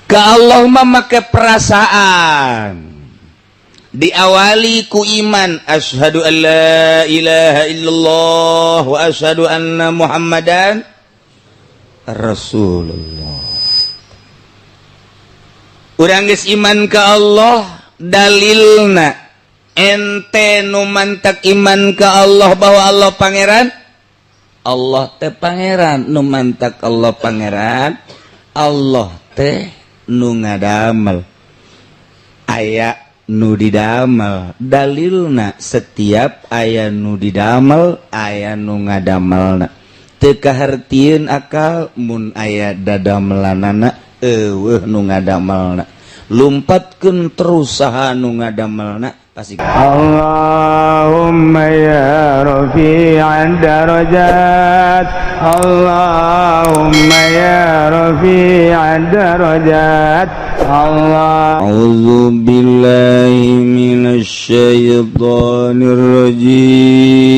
Ka Allah mah make perasaan, diawali ku iman, asyhadu an la ilaha illallah wa asyhadu anna Muhammadan Rasulullah. Urang geus iman ka Allah, dalilna ente nu mantak iman ka Allah bahwa Allah pangeran. Allah teh pangeran, nu mantak Allah pangeran, Allah teh nu ngadamel, aya nu didamel. Dalilna setiap aya nu didamel, aya nu ngadamelna. Teu kahartieun akal mun aya dadamelanana, euweuh nu ngadamelna. Lumpatkeun terus saha nu ngadamelna, pasti. اللهم يا رفيع الدرجات، اللهم يا رفيع الدرجات، الله أعوذ بالله من الشيطان الرجيم.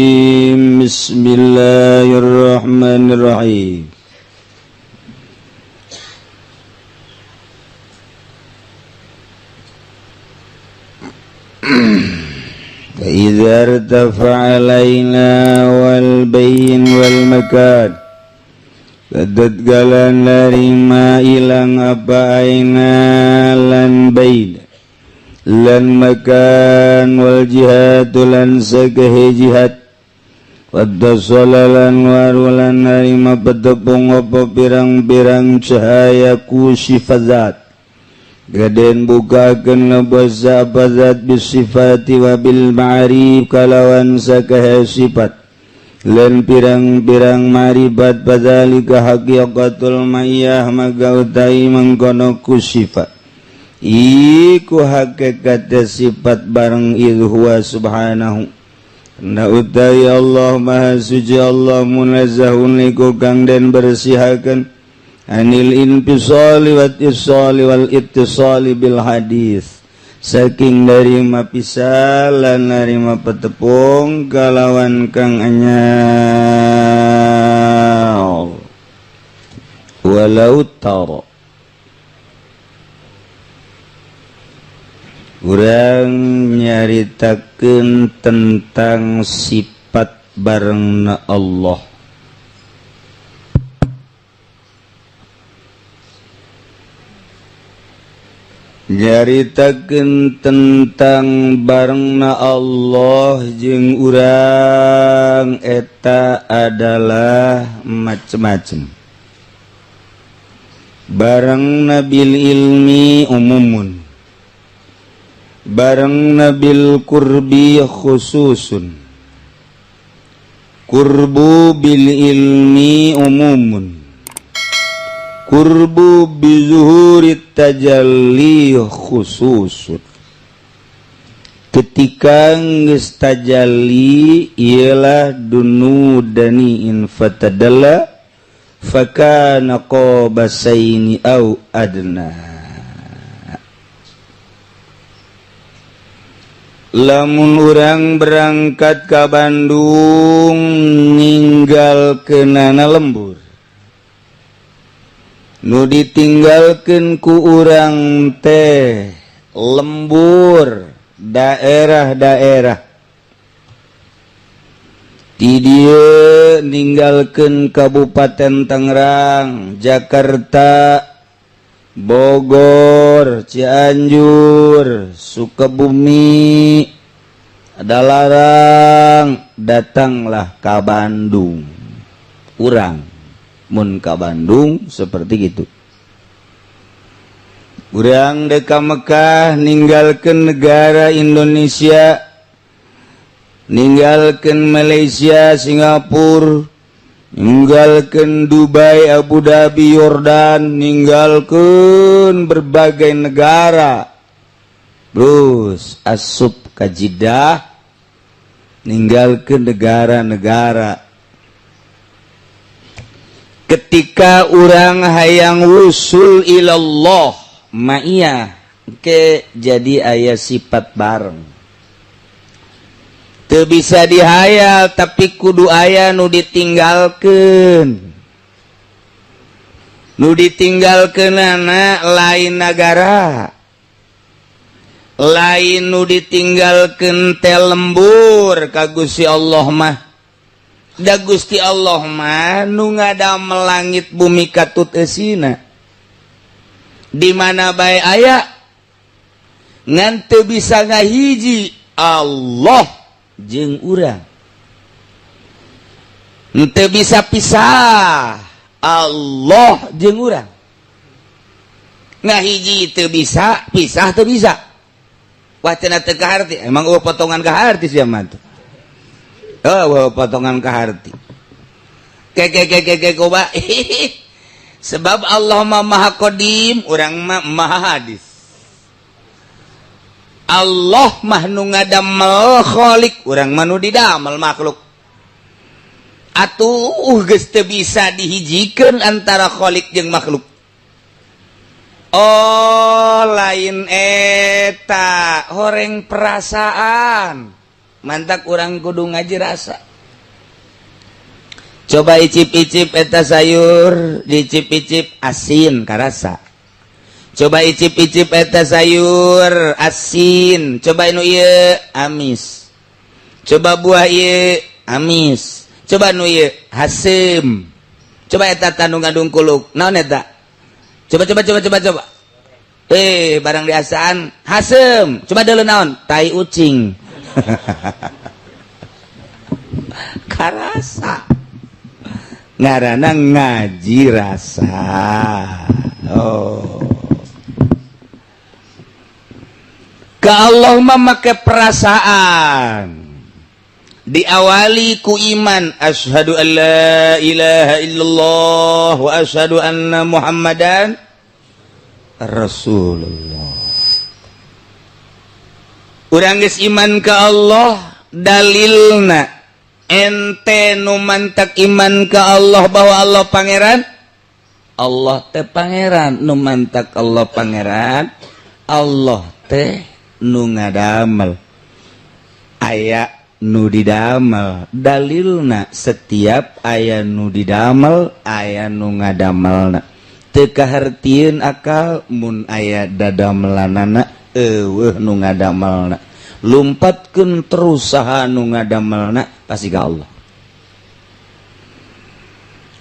بسم الله الرحمن الرحيم. فإذا ارتفع علينا والبين والمكان Kadadgalan narima ilang apa aina lan bain lan makan wal jihad lan sagahe jihad Wadda lan warulan narima petepung apa pirang-pirang cahaya ku sifat zat. Gaden bukakeun lebasa apa zat bisifati wa bil ma'rif kalawan sakahe sifat lan pirang-pirang maribat. Fadzalika haqiqatul mayyah, maka utai mangkono ku sifat iku hakikat sifat bareng idh huwa subhanahu na utai Allah maha suci, Allah munazzahun iku kang den bersihakeun anil infisali wat isali wal ittisali bil hadis, saking narima pisah lan narima petepung kalawan kang anyar. Walau tara, urang nyaritakeun tentang sifat barengna Allah. Nyaritakeun tentang barengna Allah jeung urang eta adalah macem-macem. Barengna bil ilmi umumun, barengna bil qurbi khususun, qurbu bil ilmi umumun, qurbu bizuhurit tajalli khususun. Ketika geus tajalli ialah dunudani in fatadalla fakana qabasaini au adna. Lamun urang berangkat ka Bandung ninggalkeunana lembur, nu ditinggalkan ku urang teh lembur daerah-daerah di dieu, ninggalkeun Kabupaten Tangerang, Jakarta, Bogor, Cianjur, Sukabumi, Adalarang, datanglah ka Bandung. Urang mun ka Bandung seperti gitu. Urang dek ka Mekah ninggalkeun negara Indonesia, ninggalkeun Malaysia, Singapura, ninggalkeun Dubai, Abu Dhabi, Yordan, ninggalkeun berbagai negara, terus asup ka Jeddah, ninggalkeun negara-negara. Ketika urang hayang wusul ilallah ma'iyah ke jadi aya sifat bareng teu bisa dihayal, tapi kudu aya nu ditinggalkeun. Nu ditinggalkeunana lain nagara, lain nu ditinggalkeun teh lembur ka Gusti Allah mah. Da Gusti Allah mah nu ngadamel langit bumi katut eusina. Di mana bae aya, ngan teu bisa ngahiji Allah jeung urang. Teu bisa pisah Allah jeung urang. Ngahiji teu bisa, pisah teu bisa. Wah, cenah teu kaharti. Emang euweuh potongan kaharti sia mah tuh. Oh, potongan kaharti. Ke ke ke ke ke coba. Sebab Allah mah Maha Qadim, urang mah Maha Hadis. Allah mah nu ngadamel khalik, urang mah nu didamel makhluk. Atuh geus teu bisa dihijikeun antara khalik jeung makhluk. Oh, lain eta horeng perasaan. Mantak urang kudu ngaji rasa. Coba icip-icip eta sayur, dicip-icip asin karasa. Coba icip-icip eta sayur asin, coba nu ieu amis. Coba buah ieu amis. Coba nu ieu haseum. Coba eta tandung ngandung kuluk. Naon eta? Coba coba coba coba coba. Barang diasaan haseum. Coba deuleu naon? Tai ucing. Karasa. Ngaranna ngaji rasa. Oh. Ka Allah mah make perasaan. Diawali ku iman, asyhadu an la ilaha illallah wa asyhadu anna Muhammadan Rasulullah. Urang geus iman ka Allah, dalilna ente nu mantak iman ka Allah bahwa Allah pangeran. Allah teh pangeran, nu mantak Allah pangeran, Allah teh nu ngadamel. Aya nu didamel, dalilna setiap aya nu didamel, aya nu ngadamelna. Teu kahartieun akal mun aya dadamelanana, eueuh nu ngadamelna. Lumpatkeun terus saha nu ngadamelna pasti ka Allah.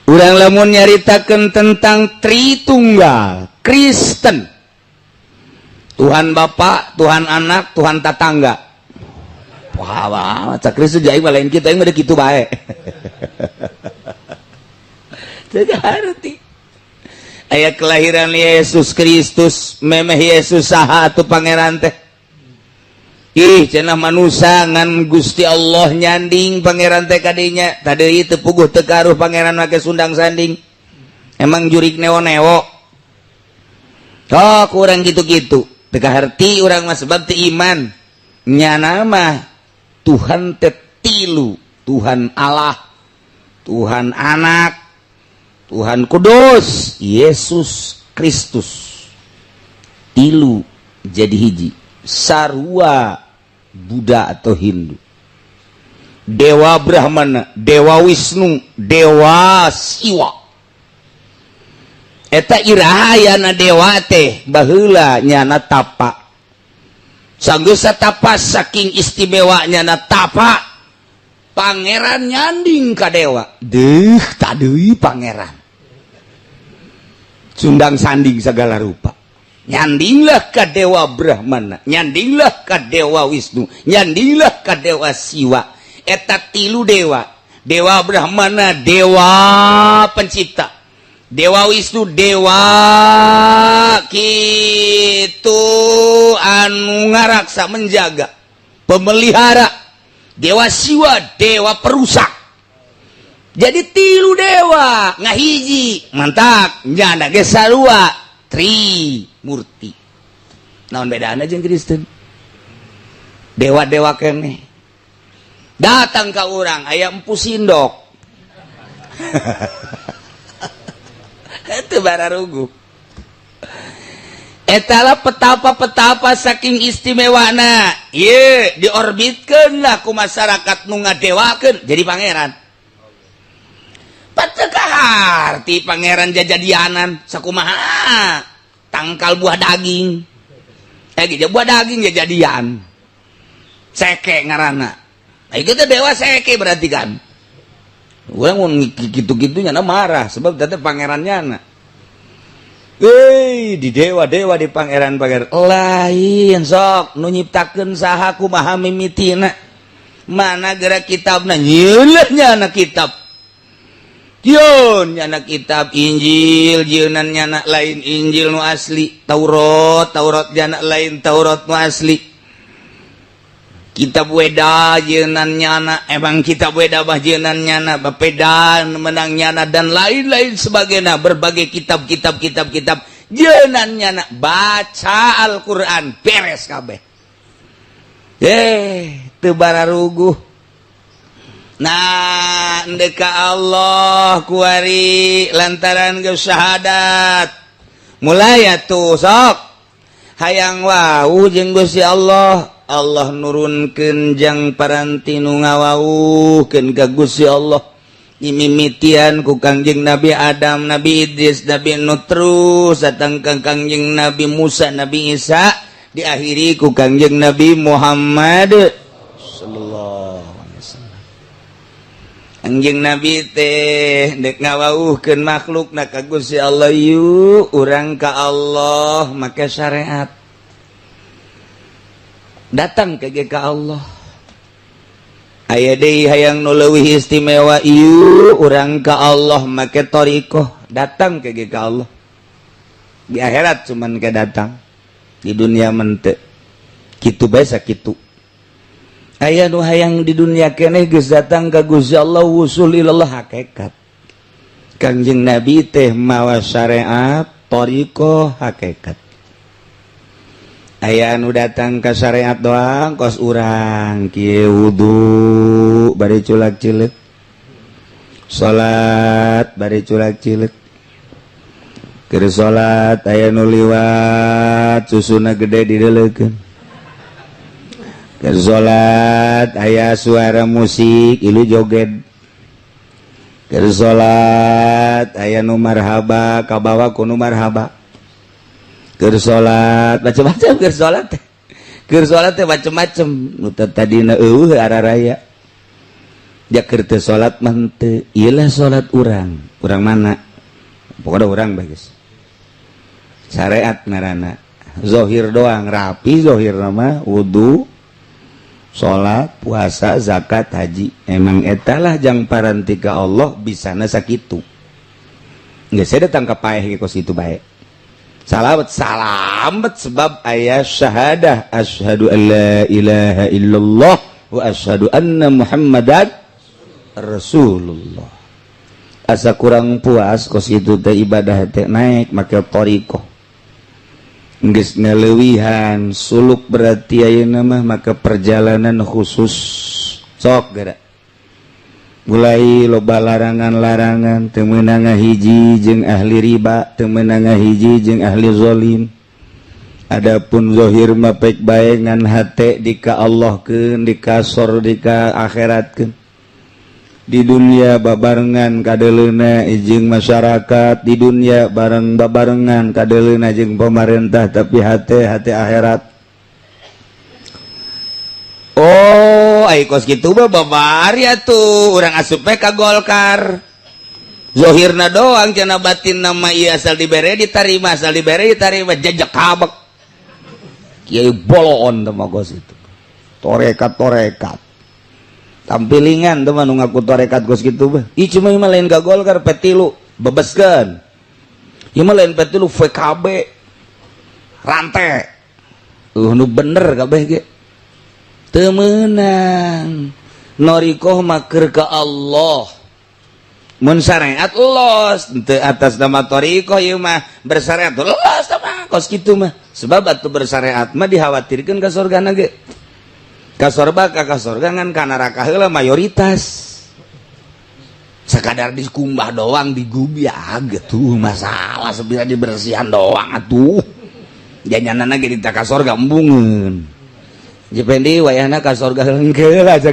Urang lamun nyaritakeun tentang Tritunggal Kristen, Tuhan Bapa, Tuhan Anak, Tuhan Tatangga. Wah, wah, cak Kristus aing mah lain kitu, aing mah kitu bae. Teu harti. Aya kelahiran Yesus Kristus, memeh Yesus saha atuh pangeran teh? Ih, cenah manusa ngan Gusti Allah nyanding pangeran teh kadinya. Tadi teu puguh teu karuh pangeran make sundang sanding. Emang jurik neo-neo. Oh, kurang gitu-gitu. Teu kaharti urang mah sebab teu iman. Nyana mah Tuhan teh tilu, Tuhan Allah, Tuhan Anak, Tuhan Kudus, Yesus Kristus. Tilu jadi hiji. Sarua Buddha atau Hindu. Dewa Brahmana, Dewa Wisnu, Dewa Siwa. Eta irahayana dewa teh baheula nyana tapa. Sanggeus tapa saking istimewanya na tapa, pangeran nyanding ka dewa. Deuh, tadeui pangeran. Sundang sanding segala rupa. Nyandinglah ka dewa Brahmana, nyandinglah ka dewa Wisnu, nyandinglah ka dewa Siwa. Eta tilu dewa. Dewa Brahmana dewa pencipta, Dewa Wisnu dewa kitu anu ngaraksa menjaga, pemelihara. Dewa Siwa dewa perusak. Jadi tilu dewa ngahiji, mantap nyana ge sarua Tri Murti. Naon bedana jeung Kristen? Dewa-dewa keneh datang ka urang aya Empu Sindok. Itu bararugu. Etalah petapa-petapa saking istimewana. Ye, diorbitkeun lah ku masyarakat nu ngadewakeun jadi pangeran. Pateu. Berarti pangeran jajadianan sakumaha tangkal buah daging, eh gitu, buah daging jajadian seke ngaranna. Nah, itu teh dewa seke berarti kan. Urang mun gitu-gitu nyana marah sebab teh pangerannya na. Euy, di dewa-dewa, di pangeran-pangeran lain, sok nu nyiptakeun saha, kumaha mimitina, mana gerak kitabna, nyeuleuh nyana kitab. Jieun nyana kitab Injil, jieunan nyana lain Injil nu asli, Taurat, Taurat nyana lain Taurat nu asli. Kitab Weda jieunan nyana, emang kitab Weda bah jieunan nyana, Bapeda menang nyana, dan lain-lain sebagainya, berbagai kitab-kitab kitab-kitab jieunan nyana. Baca Al-Qur'an beres kabeh. Eh, teu bararuguh. Nah, ndeka Allah kuari lantaran geus syahadat mulai atuh sok hayang wawuh jeung Gusti Allah. Allah nurunkeun jang paranti nu ngawawuhkeun ka Gusti Allah, dimimitian ku Kangjeng Nabi Adam, Nabi Idris, Nabi Nuh, terus datang ka Kangjeng Nabi Musa, Nabi Isa, diakhiri ku Kangjeng Nabi Muhammad sallallahu alaihi wasallam. Anjing Nabi teh dek ngawauhkeun makhluk na ka Gusti Allah, yuk urang ka Allah make syariat, datang ke ka Allah. Aya deui hayang nu leuwih istimewa, yuk urang ka Allah make thoriqoh, datang ke ka Allah. Di akhirat cuman ke datang, di dunia mente kitu bae sakitu. Aya nu hayang di dunia keneh geus datang ka Gusti Allah, wusul ilallah, hakikat. Kangjeng Nabi teh mawa syariat, thoriqoh, hakikat. Aya anu datang ka syariat doang, kos urang kieu, wudu bari culak cilik, salat bari culak cilik. Keur salat aya nu liwat, susuna gede dideleukeun. Keur salat aya suara musik, ilu joget. Keur salat aya nu marhaba, kabawa ku nu marhaba. Keur salat macam-macam, keur salat teh, keur salat teh macam-macam nu tadina eueuh araraya. Ja keur teu salat mah henteu. Ieu lah salat urang. Urang mana? Pokoknya urang bagus. Syariat ngaranna. Zohir doang rapi, zohir nama wudu, salat, puasa, zakat, haji. Emang etalah jang parantika Allah bisana sakitu. Nggak, saya datang ke paeh kos itu baik. Salamet salamet sebab ayat syahadah, asyhadu an la ilaha illallah wa asyhadu anna Muhammadan Rasulullah. Asa kurang puas kos itu teh ibadah teh, naik make thoriqoh. Geus ngaleuwihan suluk, berarti ayeuna mah maka perjalanan khusus. Sok geura mulai loba larangan-larangan, teu meunang ngahiji jeung ahli riba, teu meunang ngahiji jeung ahli zalim. Adapun zahir mah pek bae, ngan hate dika Allahkeun, dikasor, dika akhiratkeun. Di dunia babarengan kadeleuna jeung masyarakat, di dunia bareng babarengan kadeleuna jeung pemerintah, tapi hate hate akhirat. Oh, ai kos kitu mah babari atuh urang asup ka Golkar. Zohirna doang cenah, batin nama ieu asal dibere ditarima, asal dibere ditarima, jejak kabek. Kiai boloon teh mah kos itu. Torekat torekat. Tampilingan tuh mah nu ngaku torekat kos kitu mah. Ih, cuma mah lain ka Golkar, P3 bebeskeun. Ieu mah lain P3, VKB. Rantai. Nu bener kabeh ge. Teu meunang. Thoriqoh mah keur ka Allah. Mun syariat los, teu atas nama thoriqoh ieu mah bersyariat los mah kos kitu mah. Sebab atuh bersyariat mah dikhawatirkeun ka surgana ge. Ka sorga ka sorga, ngan ka neraka heula mayoritas. Sekadar dikumbah doang, digubiag gitu, masalah sebenarnya dibersihan doang atuh. Janyanana ge dita ka sorga embungeun. Jependi wayahna ka sorga hengkeul aja.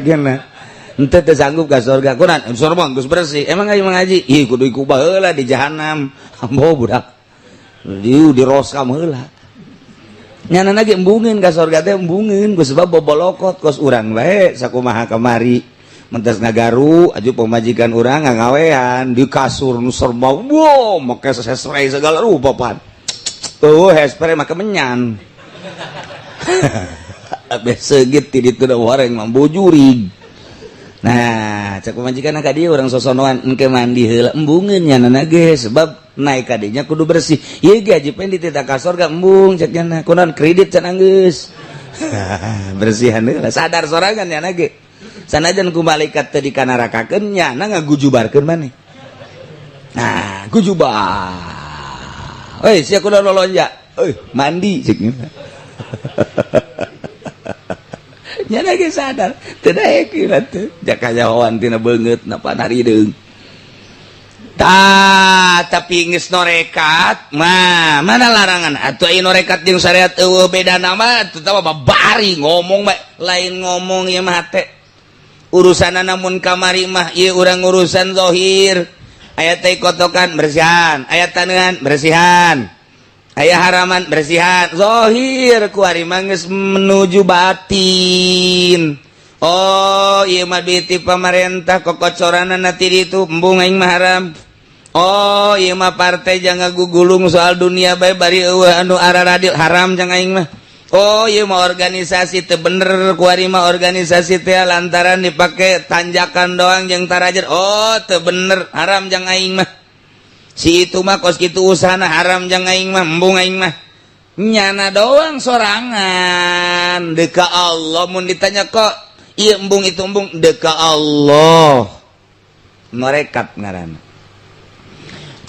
Ente teu sanggup ka surga. Kunaon? Surga geus bersih. Emang aing ngaji? Ih, kudu ikubah heula di jahanam. Ambo budak. Di roskam heula. Nyana lagi embungeun ka surga teh embungeun ku sebab bobolokot kos urang bae sakumaha kamari. Mentas ngagaru aju pemajikan urang ngagawean di kasur nu serba wow make hairspray segala rupa pan. Tuh hairspray make menyan. Abeh seugit ti ditu da wareng mah bujurig. Nah, cek pemajikan ka dieu urang sosonoan engke mandi heula embungeun nyana ge sebab naik ka dinya kudu bersih. Ieu ge haji pendi teh ka sorga embung cek nyana kunaon kredit can anggeus. Bersihan heula sadar sorangan nyana ge. Sanajan ku malaikat teh dikanarakakeun nyana ngagujubarkeun maneh. Nah, gujubar. Euy, sia kudu lolonja. Euy, mandi cek nyana. Nyana ge sadar, teu daek ieu teh. Jaka nyahoan tina beungeut na panarideung. Tah, tapi geus norekat mah mana larangan atuh aya norekat jeung syariat eueuh beda nama atuh tah babari ngomong bae lain ngomong ieu mah teh. Urusan namun kamari mah ieu urang urusan zahir. Aya teh kotokan bersihan, aya taneuhan bersihan. Aya haraman bersihan, zahir kuari mah geus menuju batin. Oh, ieu mah duit ti pamarentah kokocoranna ti ditu embung aing mah haram. Oh, ieu mah partai jangan gugulung soal dunia bae bari eueuh anu araradil haram jang aing mah. Oh, ieu mah organisasi teu bener kuari mah organisasi teh lantaran dipake tanjakan doang jeung tarajer. Oh, teu bener haram jang aing mah. Si itu mah kos kitu usahana haram jang aing mah embung aing mah. Nyana doang sorangan deka Allah mun ditanya kok ieu embung itu embung deka Allah. Norekat ngaranna.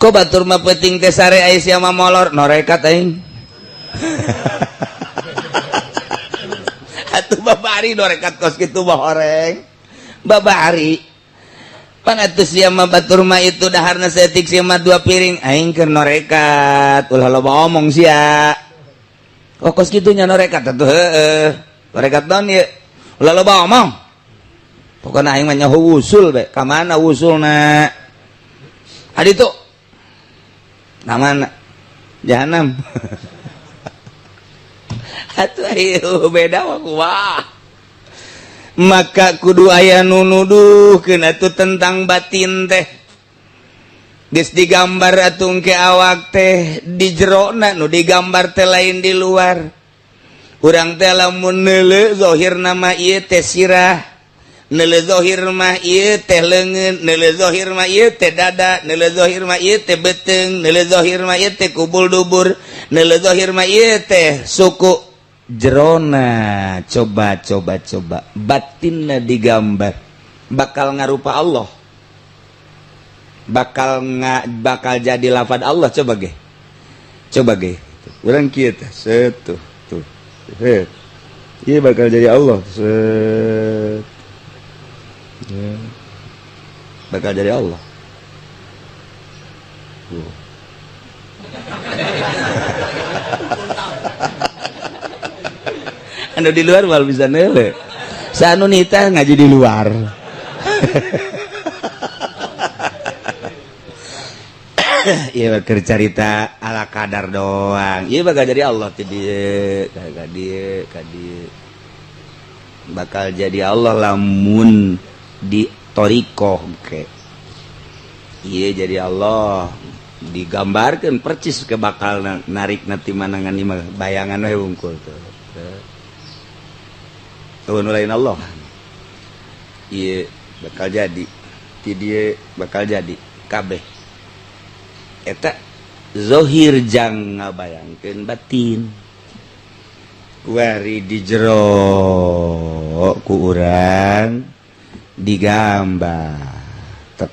Kok batur mah peuting teh sare aya sia mah molor norekat aing. Atuh babari norekat kos kitu mah horeng. Babari. Pan atuh sia mah batur mah itu daharna saeutik sia mah 2 piring aing keur norekat. Ulah loba omong sia. Oh kos kitu nya norekat atuh heueuh. Norekat naon ieu? Ulah loba omong. Pokona aing mah nyaho wusul bae. Ka mana wusulna? Adi tuh. Namana? Jahanam. Atuh ayo beda mah kumaha. Maka kudu aya nu nuduhkeun atuh tentang batin teh. Geus digambar atuh ke awak teh di jerona nu digambar teh lain di luar. Urang teh lamun neuleuh zahir nama ieu teh sirah. Neuleuh zahir mah ieu teh leungeun, neuleuh zahir mah ieu teh dada, neuleuh zahir mah ieu teh beuteung, neuleuh zahir mah ieu teh kubul dubur, neuleuh zahir mah ieu teh suku. Jerona coba coba coba batinna digambar bakal ngarupa Allah, bakal bakal jadi lafad Allah. Coba ge, coba ge urang kieu teh set tuh tuh set ieu bakal jadi Allah set ya. Bakal jadi Allah tuh. Anu di luar mal bisa nele. Sanu nita ngaji di luar. Iya bakal cerita ala kadar doang. Iya bakal jadi Allah ti dieu, ka dieu, ka dieu. Bakal jadi Allah lamun di thariqah ke. Iya jadi Allah digambarkan percis ke bakal narik nanti manangan mah bayangan we wungkul tuh. Tuh lain Allah. Iya bakal jadi ti dieu bakal jadi kabeh. Eta zahir jang ngabayangkeun batin. Kuari di jero ku urang digambar tek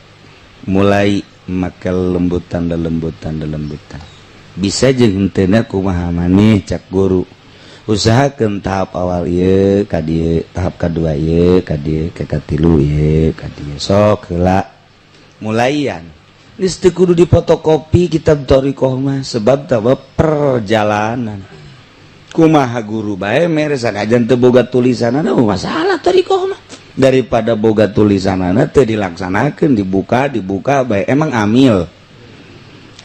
mulai make lembutan lembutan lembutan. Bisa jeung henteu kumaha maneh cak guru. Usahakeun tahap awal ieu ka dieu, tahap kadua ieu ka dieu, ka katilu ieu ka dieu. Sok heula mulaian. Geus teu kudu dipotokopi kitab thariqah mah sebab tah perjalanan. Kumaha guru bae mere sanajan teu boga tulisanna masalah thariqah mah. Daripada boga tulisanana teu dilaksanakeun, dibuka dibuka bae emang amil.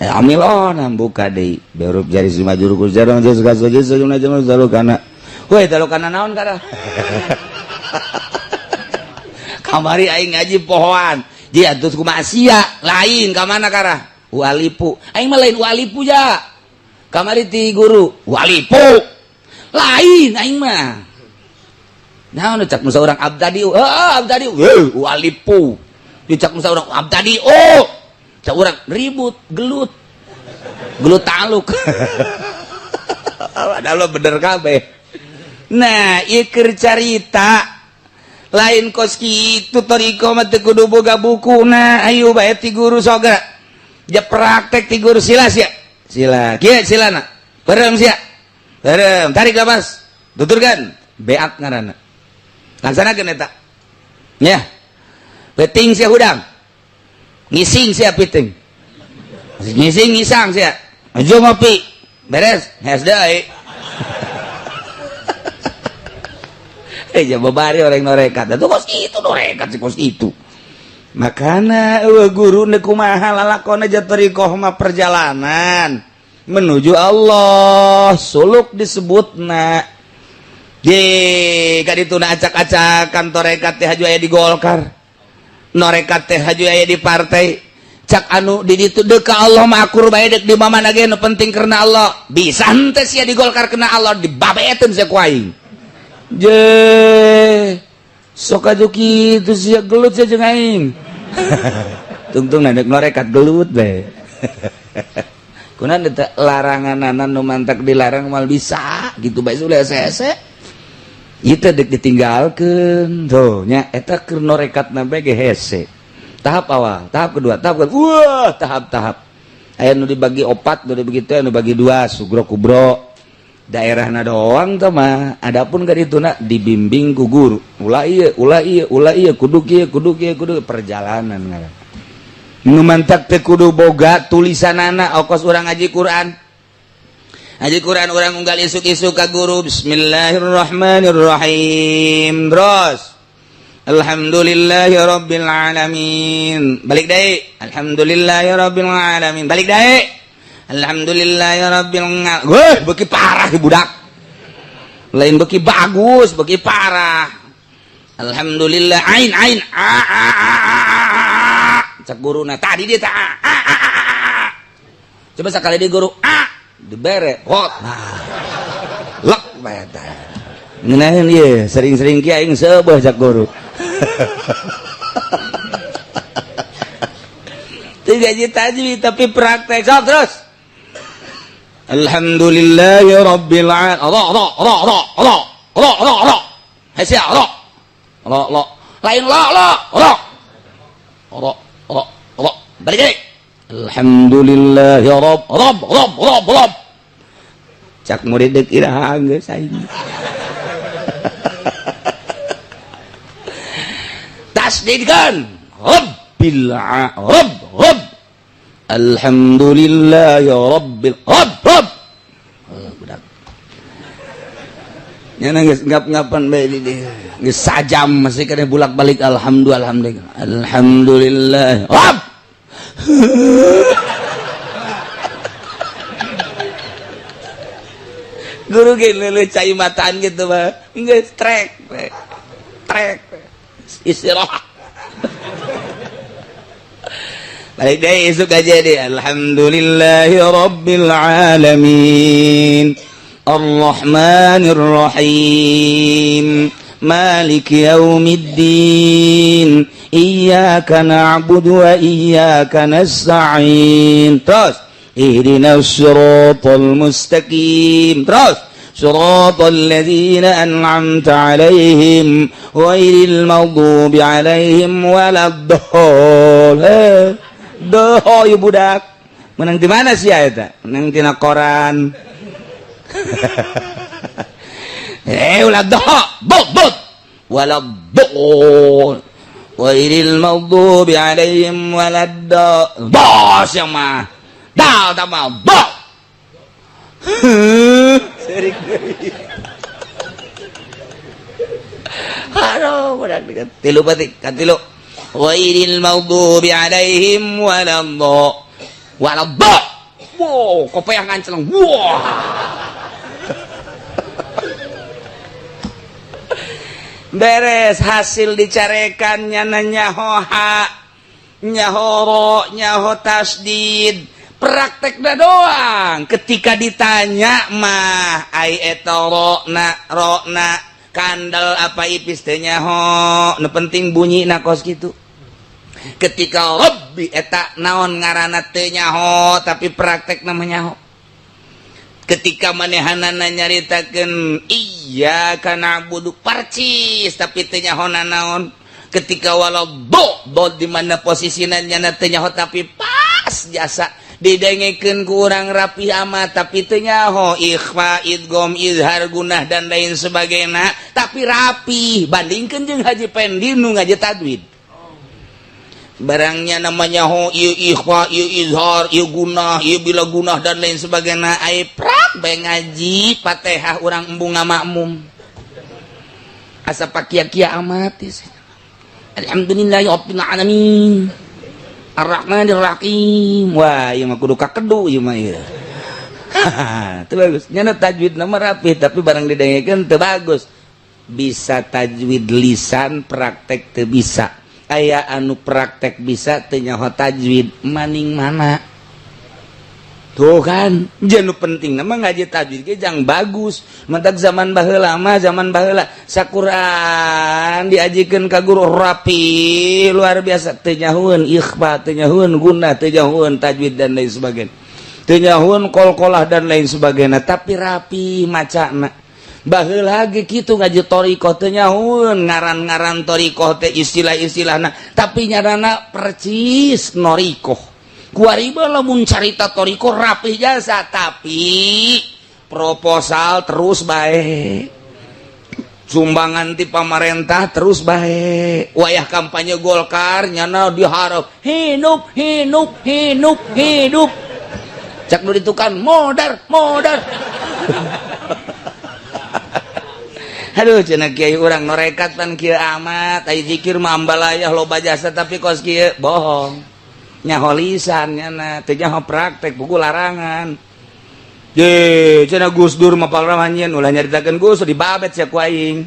Amil oh nah buka deui berup jari si majur ku jarang geus geus geus kana. Woi kana naon kana? Kamari aing ngaji pohoan. Dia atuh kumaha sia lain ka mana karah? Walipu. Aing mah lain walipu ja. Kamari ti guru walipu. Lain aing mah. Naon cak musa urang abdadi, heeh abdadi, heuh walipu. Dicak musa urang abdadi, oh. Cak urang ribut, gelut. Gelut taluk. Padahal bener kabeh. Nah, ieu keur carita lain kos kitu thoriqoh mah teu kudu boga bukuna. Ayo bae ti guru sogra. Ja praktek ti guru sila sia. Sila, kieu silana. Beureum sia. Beureum, tarik napas. Tuturkan, beak ngaranna. Laksanakeun eta. Ya. Peuting sia hudang. Ngising sia peuting. Ngising ngisang sia. Ajo ngopi. Beres, hees deui. Babari orang norekat. Itu kos itu norekat si kos itu. Makana eueuh guru neuk kumaha lalakona ja thoriqoh mah perjalanan menuju Allah, suluk disebutna. Di kadituna acak-acakan torekat teh haju aya di Golkar. Norekat teh haju aya di partai. Cak anu di ditu deuk ka Allah mah akur bae deuk di mana ge nu penting karena Allah. Bisa henteu sia di Golkar kena Allah dibabeeteun sia ku aing. Je sok aju kitu sia gelut sia jeung aing. Tungtung deuk norekat gelut bae. Kunaon teh laranganana nu mantak dilarang mal bisa gitu bae ulah hese-hese. Itu dek ditinggalkeun tuh nya eta keur norekatna bae ge hese. Tahap awal, tahap kedua, tahap kedua, wah tahap-tahap. Aya nu dibagi opat, nu dibagi teh, nu dibagi dua, sugro kubro. Daerahna doang teh mah. Adapun ka dituna dibimbing ku guru. Ulah ieu, ulah ieu, ulah ieu, kudu kieu, kudu kieu, kudu perjalanan ngaran. Nu mantak teh kudu boga tulisanana okos urang ngaji Quran. Ngaji Quran urang unggal isuk-isuk ka guru bismillahirrahmanirrahim. Terus alhamdulillahirabbil alamin. Balik deui. Alhamdulillahirabbil alamin. Balik deui. Alhamdulillahirabbil alamin. Weuh, beuki parah budak. Lain beuki bagus, beuki parah. Alhamdulillah ain ain a a a a. Cak guruna tadi dia ta a a a a. Coba sekali di guru a dibere hot. Nah. Lek bae teh. Ngeunaheun ieu, sering-sering kieu aing seubeuh cak guru. Teu gaji tajwid tapi praktek sok terus. Alhamdulillahi rabbil alamin. Ra ra ra ra ra ra ra ra. Hese ra. Ra ra. Lain la la ra. Ra ra ra. Balik deui. Alhamdulillahi rabb rabb rabb rabb rabb. Cak murid deuk iraha geus aing. Tasdidkan rabbil rabb rabb. Alhamdulillahi rabbil rabb rabb. Budak. Nya geus ngap-ngapan bae di dieu. Geus sajam masih keneh bolak-balik alhamdulillah alhamdulillah. Alhamdulillah rabb. Guru ge leuleut cai mataan gitu mah. Geus trek trek istirahat. Balik deui isuk aja deh. Alhamdulillahi rabbil alamin. Arrahmanir rahim. Maliki yaumiddin. Iyyaka na'budu wa iyyaka nasta'in. Terus ihdinas siratal mustaqim. Terus siratal ladzina an'amta 'alaihim ghairil maghdubi 'alaihim waladdallin. Doh ieu budak. Menang di mana sih eta? Menang tina koran. Ulah doh, bot bot. Waladdallin. Ghairil maghdubi 'alaihim waladdallin. Bos yang mah. Dal tambah bot. Serik deui. Aduh, budak tilu batik kan tilu. Ghairil maghdubi alaihim waladhdallin. Waladhdallin. Wow, kopeah nganceleng. Wah. Beres hasil dicarekan nyana nyaho ha, nyaho ro, nyaho tasdid. Praktekna doang. Ketika ditanya mah ai eta ro na ro na kandel apa ipis teh nyaho, nu penting bunyi na kos kitu. Ketika Rabbi eta naon ngaranna teu nyaho tapi praktekna mah nyaho. Ketika manehanana nyaritakeun iyyaka na'budu parcis tapi teu nyaho naon. Ketika walau do do di mana posisina nyana teu nyaho tapi pas jasa didengekeun ku urang rapi amat tapi teu nyaho ikhfa idgham izhar gunah dan lain sebagainya tapi rapi bandingkeun jeung Haji Pendi nu ngaji tajwid. Barangnya namanya ho ieu ikhfa ieu izhar ieu gunah ieu bila gunah dan lain sebagainya ai prak bae ngaji Fatihah urang embung ngamakmum asa pakia-kia amat. Alhamdulillahi rabbil alamin arrahmanir rahim. Wah ieu mah kudu kakedu ieu mah ieu. Teu bagus nyana tajwid mah rapi tapi barang didengekeun teu bagus. Bisa tajwid lisan praktek teu bisa. Aya anu praktek bisa teu nyaho tajwid maning mana tuh kan. Jeung penting nama ngaji tajwid ge jang bagus. Mantak zaman baheula mah zaman baheula sakuran diajikeun ka guru rapi luar biasa teu nyahoeun ikhfa teu nyahoeun gunah teu nyahoeun tajwid dan lain sebagainya teu nyahoeun qalqalah dan lain sebagainya tapi rapi macana. Baheula ge kitu ngaji thariqah teu nyahoeun ngaran-ngaran thariqah teh istilah-istilahna tapi nyaranna percis noriqah. Kuari lamun carita thariqah rapih jasa tapi proposal terus bae, sumbangan ti pamarentah terus bae, wayah kampanye Golkar nyana diharap hidup hidup hidup hidup cak nu ditukan modar modar. Aduh cenah kiai urang norekat pan kieu amat ai zikir mah ambalayah loba jasa tapi kos kieu bohong nyaho lisan nyana teu nyaho praktek buku larangan. Ye cenah Gus Dur mah palraman ulah nyaritakeun Gus dibabet sia ku aing.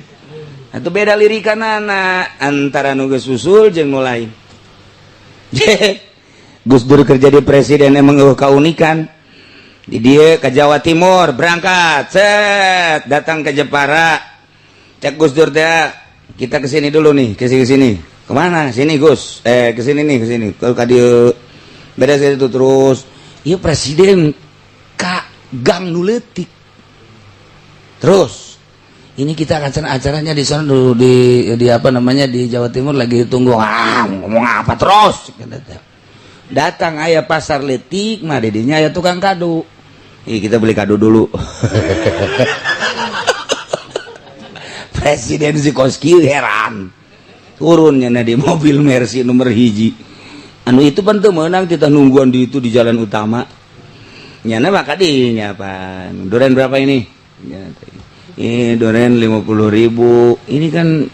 Atuh beda lirikanana antara nu geus usul jeung nu lain. Gus Dur kerja di presiden emang eueuh kaunikan. Di dieu ke Jawa Timur berangkat set datang ke Jepara. Cek Gus Dur teh kita kesini dulu nih, kesini kesini. Kemana? Sini Gus. Kesini nih, kesini. Ke ka dieu. Beres itu terus. Ieu presiden ka gang nu leutik. Terus ini kita akan acaranya di sana dulu di apa namanya di Jawa Timur lagi ditunggu. Ah, ngomong apa terus? Datang aya pasar leutik mah didinya aya tukang kado. Ih, kita beli kado dulu. Presiden si Koski heran turunnya di mobil Mercy nomor hiji anu itu pan teu meunang kita nungguan di itu di jalan utama nyana maka dinya pan duren berapa ini ini duren 50.000 ini kan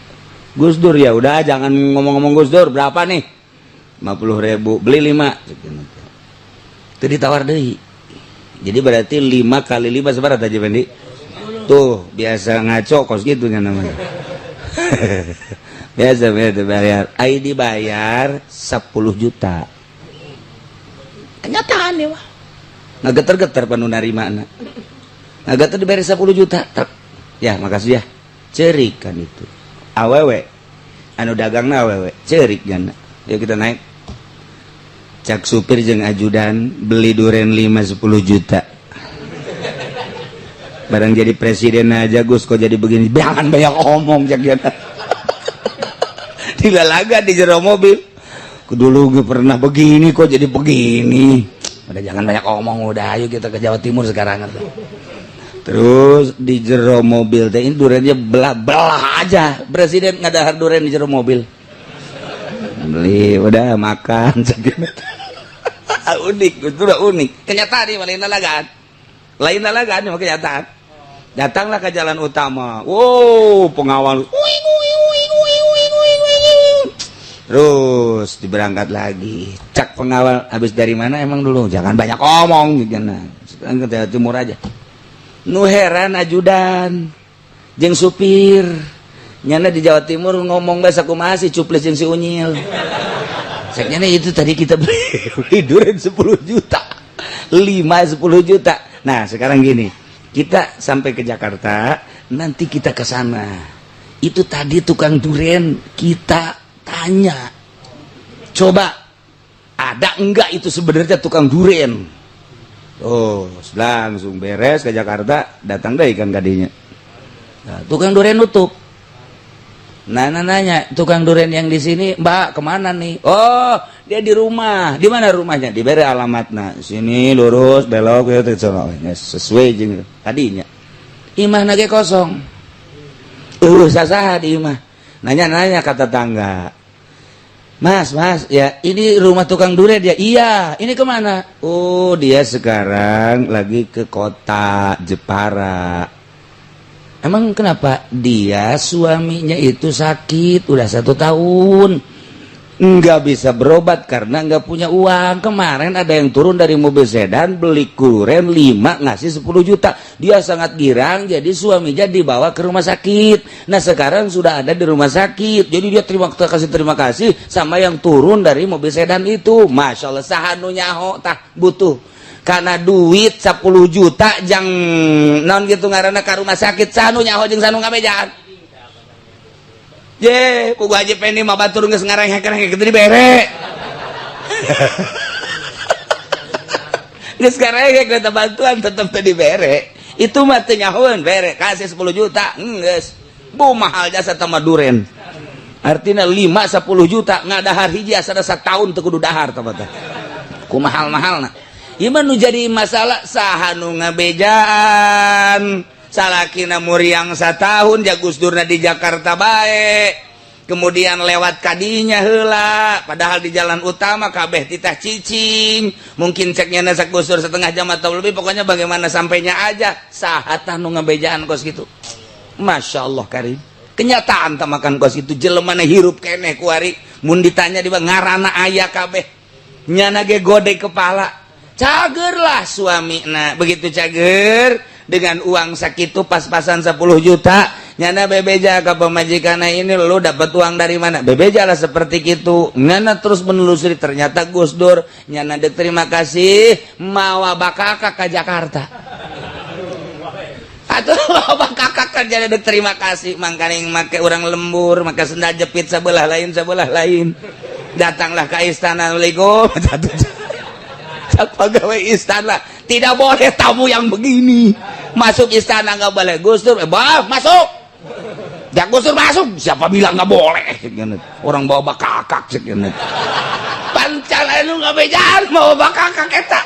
Gus Dur ya udah jangan ngomong-ngomong Gus Dur berapa nih 50.000 beli 5 itu ditawar deui jadi berarti 5 kali 5 seberapa aja Fendi? Tuh biasa ngaco kos gitu namanya. Biasa biasa bayar. Ai dibayar 10 juta. Kenyataan ya wah. Ngageter-geter panu narimana. Ngageter dibayar 10 juta. Trek. Ya makasih ya. Cerik kan itu. Awewe. Anu dagangna awewe. Cerik jana. Yuk kita naik. Cak supir jeung ajudan beli duren 5 10 juta. Barang jadi presiden aja Gus kok jadi begini. Jangan banyak omong cak dia. Dilalaga di jero mobil. Dulu gue pernah begini kok jadi begini. Udah jangan banyak omong udah ayo kita ke Jawa Timur sekarang. Terus di jero mobil teh ini durennya belah-belah aja. Presiden ngadahar duren di jero mobil. Beli udah makan cak dia. Unik, itu udah unik. Kenyataan nih lain lalagaan. Lain lalagaan mah kenyataan. Datanglah ke jalan utama. Wow, pengawal. Uing uing uing uing. Terus diberangkat lagi. Cak pengawal, habis dari mana emang dulu? Jangan banyak ngomong gitu. Sekarang ke Jawa Timur aja. Nu heran ajudan jeung supir. Nyana di Jawa Timur ngomong bahasa kumaha sih cuplis jeung si Unyil. Ceknya itu tadi kita beli duren 10 juta. 5 10 juta. Nah, sekarang gini. Kita sampai ke Jakarta, nanti kita ke sana. Itu tadi tukang duren kita tanya. Coba ada enggak itu sebenarnya tukang duren? Oh, langsung beres ke Jakarta, datang deh ikan kadinya. Nah, tukang duren nutup. Nah, nanya, tukang duren yang di sini, Mbak, kemana nih? Oh, dia di rumah. Di mana rumahnya? Diberi alamat. Nah, sini lurus, belok, gitu, sesuai jeung tadinya. Imah nage kosong. Sasaha di imah. Nanya-nanya kata tetangga. Mas, mas, ya ini rumah tukang duren ya? Iya, ini kemana? Oh, dia sekarang lagi ke kota Jepara. Emang kenapa? Dia suaminya itu sakit, udah 1 tahun. Nggak bisa berobat karena nggak punya uang. Kemarin ada yang turun dari mobil sedan, beli duren 5, ngasih 10 juta. Dia sangat girang, jadi suaminya dibawa ke rumah sakit. Nah sekarang sudah ada di rumah sakit. Jadi dia terima kasih sama yang turun dari mobil sedan itu. Masya Allah, saha nu nyaho tah butuh. Karena duit 10 juta jang non gitu ngaranna ka rumah sakit, saha nu nyaho jeung saha nu ngabejaan. Je, pugu Haji Pendi mah batur geus ngarengek-rengek kitu dibere. Geus ngarengek eta bantuan tetep teu dibere. Itu mah teu nyahoeun bere, kasih 10 juta, geus. Bu mahal jasa tama duren. Artinya 5 10 juta ngadahar hiji asa satahun teu kudu dahar tah teh. Ku mahal-mahalna. Ieu mah nu jadi masalah saha nu ngabejaan. Salakina muriang satahun ja Gus Durna di Jakarta bae. Kemudian lewat kadinya heula, padahal di jalan utama kabeh titah cicing. Mungkin ceknya nasak Gus Dur setengah jam atau lebih, pokoknya bagaimana sampainya aja. Saha tah nu ngabejaan kos gitu. Masya Allah karim. Kenyataan tak makan kos itu jelema na hirup keneh kuari. Mun ditanya di ngarana aya kabeh. Nyana ge gode kepala. Cagerlah suami. Nah begitu cager dengan uang sakitu pas-pasan 10 juta, nyana bebeja ke pemajikanna, ini lu dapat uang dari mana? Bebeja lah seperti itu. Nyana terus menelusuri, ternyata Gus Dur. Nyana dek terima kasih mawa bakaka ke Jakarta. Atau mawa bakaka kerja dek terima kasih mangkaning make urang lembur, make sendal jepit sebelah lain sebelah lain. Datanglah ke istana, Assalamualaikum. Pegawai istana, tidak boleh tamu yang begini masuk istana, nggak boleh. Gus Dur, masuk ya Gus Dur masuk, siapa bilang nggak boleh? Orang bawa bakakak pancal lu nggak bejaan bawa bakakak eta.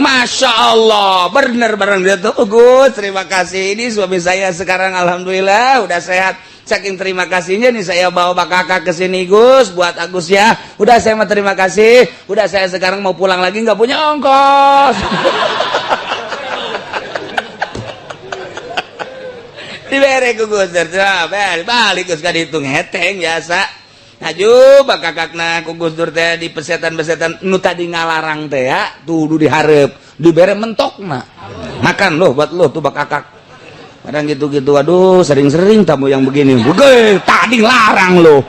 Masya Allah, bener bareng dia tuh. Gus, terima kasih, ini suami saya sekarang alhamdulillah udah sehat. Saking terima kasihnya nih saya bawa bakakak ke sini Gus buat Agus ya. Udah saya mau terima kasih. Udah saya sekarang mau pulang lagi nggak punya ongkos. Dibere ku Gus, balik Gus ka ditu ngeteng biasa. Haju bakakakna ku Gus Dur teh di pesetan-pesetan nu tadi ngalarang teh ya, tuh dihareup, dibere mentokna. Makan loh buat lo tuh bakakak. Kadang gitu-gitu, aduh sering-sering tamu yang begini. Buge, tadi larang loh.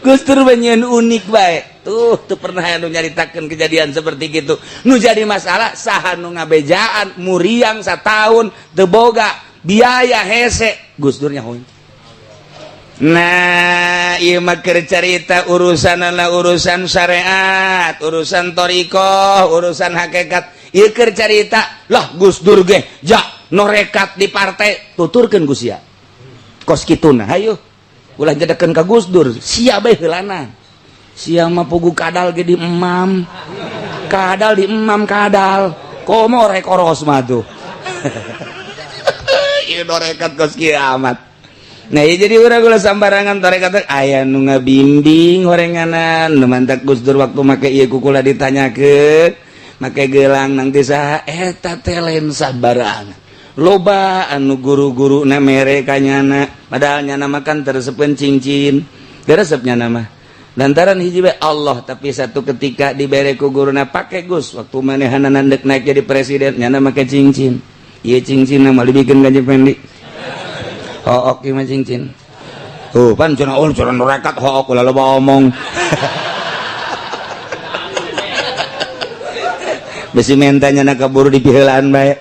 Gus Dur banyak unik baik. Tuh, tuh pernah anu nyaritakeun kejadian seperti gitu. Nu jadi masalah saha nu ngabejaan muriang satahun teu boga biaya hese. Gus Dur nyahoin. Nah, ieu mah keur carita urusanana urusan syariat, urusan thoriqoh, urusan hakikat. Ieu keur carita, lah Gus Dur ge ja norekat di partai, tuturkeun Gus ya. Kos kituna, hayu. Ulah jadekeun ka Gus Dur, sia bae heulana. Sia mah pugu kadal ge di emam. Kadal di emam kadal. Komo rek koros mah tuh. Ieu norekat kos kieu amat. Nah, ya jadi urang ulah sambarangan tarekat aya nu ngabimbing horenganan nu mantak Gus Dur waktu make ieu kukula ditanyakeun make gelang nang ti saha eta teh lain sabarangan. Loba anu guru-guru na mere ka nyana, padahal nyana makan teresepeun cincin, resep nyana mah. Lantaran hiji bae Allah, tapi satu ketika dibere ku guruna, "Pake, Gus, waktu manehanana dek naik jadi presiden," nyana make cincin. Ieu cincin mah dibikin gaji pendi. Hook ieu mah cincin. Tuh, pan cenah, oh, cenah rekat hook, ulah loba omong. Besi mentanya nak kaburu dipiheulaan bae.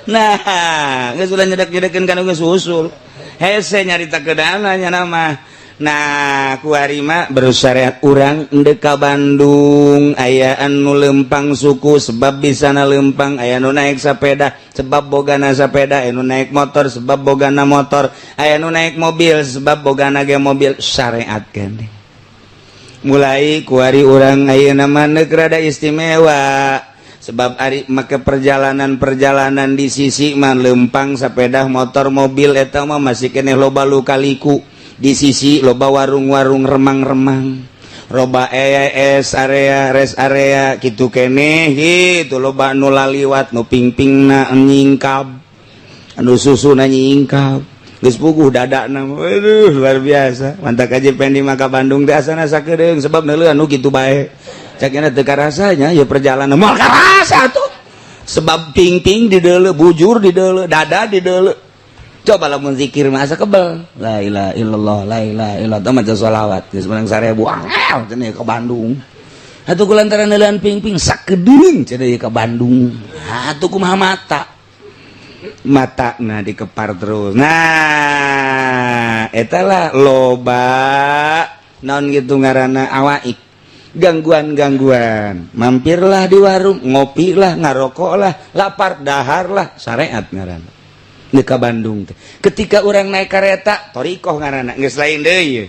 Nah, geus ulah nyedek-nyedekeun kana geus usul. Hese nyarita kedana nya mah. Nah, kuari mah bersyariat urang endek ka Bandung, aya anu lempang suku sebab bisana lempang, aya nu naik sepeda sebab bogana sepeda, aya nu naik motor sebab bogana motor, aya nu naik mobil sebab bogana ge mobil, syariat keneh. Mulai kuari urang ayeuna mah neuk rada istimewa sebab ari make perjalanan-perjalanan di sisi mah lempang sepeda, motor, mobil eta mah masih keneh loba lika-liku. Di sisi loba warung-warung remang-remang, loba ES area, rest area gitu keneh gitu, loba nu laliwat, nu pingpingna nyingkab, anu susuna nyingkab, geus puguh dadana. Aduh, luar biasa. Mantap aja pendi maka Bandung teh asana sakedeung sebab neuleuan nu kitu bae. Cak teu karasanya ya perjalanan, moal karasa tuh sebab pingping di deuleu, bujur di deuleu, dada di deuleu. Coba lamun zikir mah asa kebel, la ilaha illallah, la ilaha illallah, maca sholawat geus menang 1000, angel cenah ke Bandung atuh ku lantaran neuleuan pingping sakedeung cenah ke Bandung atuh. Kumaha mata mata? Nah, dikepar terus. Nah, etalah loba naon gitu ngaranna awaik, gangguan-gangguan. Mampirlah di warung, ngopi lah, ngarokok lah, lapar, dahar lah, syariat ngaranna di ka Bandung teh. Ketika orang naik kereta, torikoh ngaranna, geus lain deui.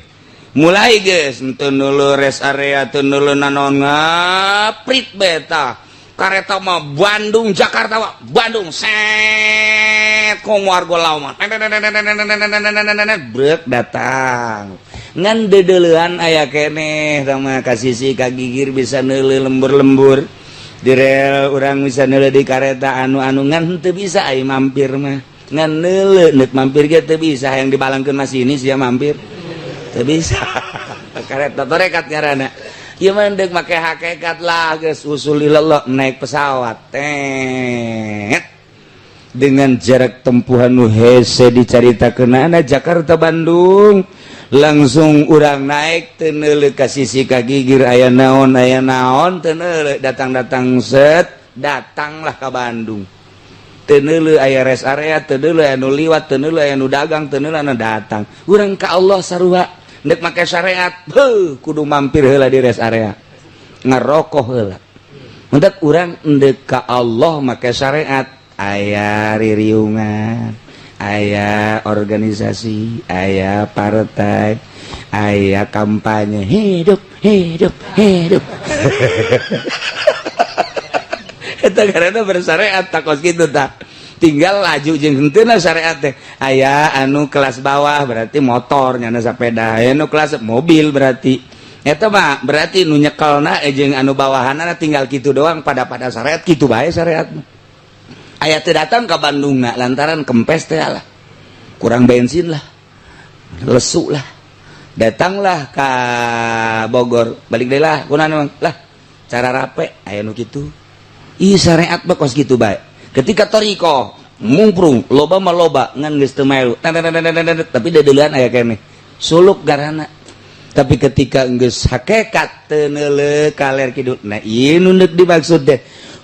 Mulai geus teu neuleuh rest area, teu neuleuh nanaon, ngaprit beta kareta mah Bandung Jakarta mah Bandung set komo argo lawan brek datang ngan dedeleuan aya keneh sama ka sisi ka gigir, bisa neuleuh lembur-lembur di rel, urang bisa neuleuh di kareta anu-anu, ngan teu bisa ai mampir mah. Ngan neuleuh neuk mampir ge teu bisa, yang dibalangkeun masih ini sia mampir teu bisa. Kareta torekat ngaranna. Ieu mah deuk make hakikat lah, geus usul ilallah, naik pesawat tet dengan jarak tempuhan nu hese dicaritakeun Jakarta Bandung, langsung urang naik, teu neuleuh ka sisi ka gigir aya naon, aya naon, teu neuleuh. Datang-datang set, datanglah ka Bandung, teu neuleuh aya rest area, teu neuleuh aya nu liwat, teu neuleuh aya nu dagang, teu neuleuh anu datang. Urang ka Allah sarua, ndek make syariat, heuh, kudu mampir heula di rest area, ngarokok heula. Mendak urang ndek ka Allah make syariat, aya ririungan, aya organisasi, aya partai, aya kampanye, hidup hidup hidup. Eta karena bersyariat takos gitu. Tak tinggal laju jeung henteu syariat teh. Aya anu kelas bawah berarti motor nyana sepeda, aya anu kelas mobil, berarti eta mah berarti nu nyekelna jeung anu bawahanna tinggal kitu doang. Pada pada syariat kitu bae syariat. Aya teu datang ke Bandung na lantaran kempes teh lah, kurang bensin lah, lesu lah, datanglah ke Bogor, balik deui lah, kunaon lah, cara rape aya nu kitu. Ih, syariat mah kos kitu bae. Ketika toriko mungprung loba mah loba, ngan geus teu melu, tapi dedeuleun aya keneh suluk garana. Tapi ketika geus hakikat, teu neuleuh kaler kidul. Nah, ieu nu deuk dimaksud teh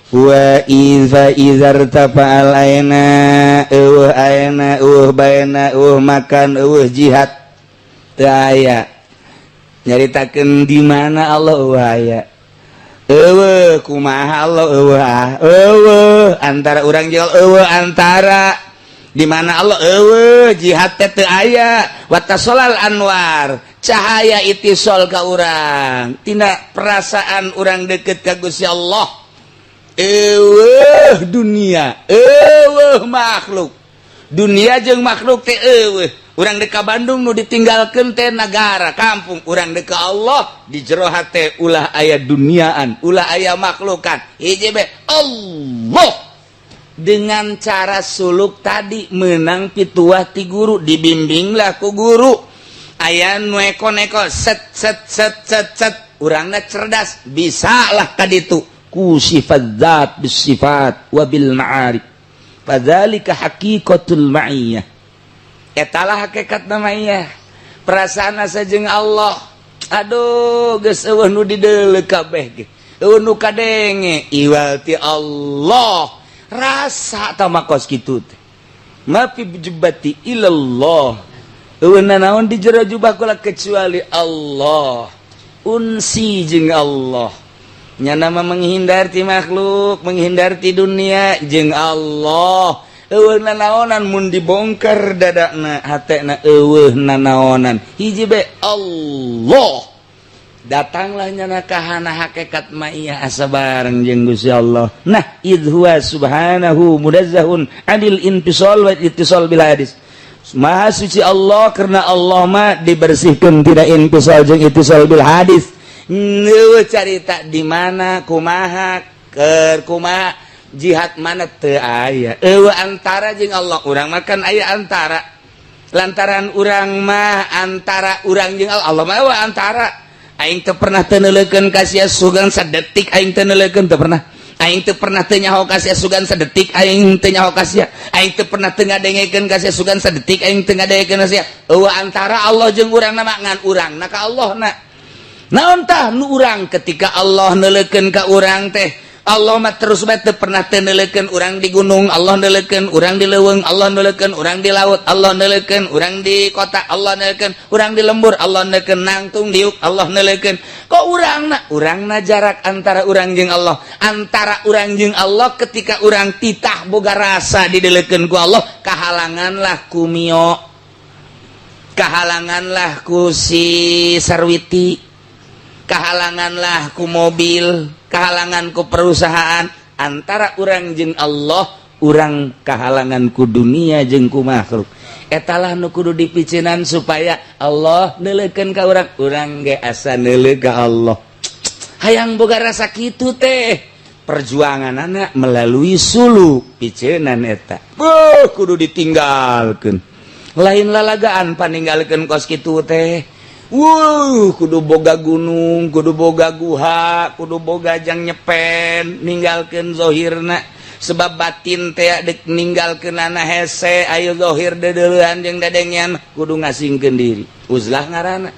wa iza izartafa'al aina, eueuh aina, eueuh baena, eueuh makan, eueuh jihad teu aya. Nyaritakeun di mana Allah, eueuh aya, eueuh kumaha Allah, eueuh ah, eueuh antara urang jeung eueuh antara di mana Allah, eueuh jihad teh teu aya. Watasolal anwar, cahaya itisol ka urang, tina perasaan urang deket ka Gusti Allah, eueuh dunia, eueuh makhluk, dunia jeung makhluk teh eueuh. Urang dek ka Bandung, nu ditinggalkeun teh nagara kampung. Urang dek ka Allah, di jero hate ulah aya duniaan, ulah aya makhlukan, hiji be Allah. Dengan cara suluk tadi, menang pituah ti guru, dibimbinglah ku guru. Aya nu eko-neko, set set set set set, urangna cerdas, bisa lah kaditu ku sifat zat bis sifat wa bil ma'arif. Fadzalika haqiqatul ma'iyah. Etalah hakikat ma'iyah, perasaan asa jeung Allah. Aduh, geus euweuh nu dideuleu kabeh ge, euweuh nu kadenge iwal ti Allah. Rasa tama kos kitu teh, ma fi jubbati ilallah, euweuh nanaon di jero jubah kula kecuali Allah. Unsi jeung Allah, nyana mah menghindar ti makhluk, menghindar ti dunia, jeung Allah. Euweuh nanaonan, mun dibongkar dadana, hatena, euweuh nanaonan, hiji be, Allah. Datanglah nyana kahana hakikat ma'iyah, asa bareng jeung Gusti Allah. Nah, idh huwa subhanahu munazzahun anil infisal wa ittisal bil hadis. Maha suci Allah karena Allah mah dibersihkan, tidak infisal jeung ittisal bil hadis. Neueuh carita di mana, kumaha, keur kumaha, jihad mana, teu aya. Euweuh antara jeung Allah. Urang makan aya antara, lantaran urang mah antara urang jeung Allah, Allah mah euweuh antara. Aing teu pernah teu neuleukeun ka sia sugan sadetik, aing teu neuleukeun, teu pernah. Aing teu pernah teu nyaho ka sia sugan sadetik, aing teu nyaho ka sia. Aing teu pernah teu ngadengekeun ka sia sugan sadetik, aing teu ngadengekeun ka sia. Euweuh antara Allah jeung urang na mah, ngan urang na ka Allah na. Naon tah nu urang ketika Allah neuleukeun ka urang teh? Allah mah terus bae, teu pernah teu neuleukeun. Urang di gunung, Allah neuleukeun. Urang di leuweung, Allah neuleukeun. Urang di laut, Allah neuleukeun. Urang di kota, Allah neuleukeun. Urang di lembur, Allah neuleukeun. Nangtung diuk, Allah neuleukeun. Kok urang na, urang na jarak antara urang jeung Allah, antara urang jeung Allah, ketika urang titah boga rasa dideleukeun ku Allah, kahalanganlah ku Mio, kahalanganlah ku si Sarwiti, kahalanganlah ku mobil, kahalangan ku perusahaan. Antara urang jeung Allah, urang kahalangan ku dunia jeung ku makhluk. Etalah nu kudu dipicinan supaya Allah neuleukeun ka urang, urang ge asa neuleuh ka Allah. Hayang boga rasa kitu teh, perjuangan anak melalui suluk, picenan eta. Buh, kudu ditinggalkeun, lain lalagaan paninggalkeun kos kitu teh. Wuh, kudu boga gunung, kudu boga guha, kudu boga jang nyepen, ninggalkeun zohirna, sebab batin teh dek ninggalkeun anak hese. Ayo zohir deudeulean jeung dadengean, kudu ngasingkeun diri. Uzlah ngaranna.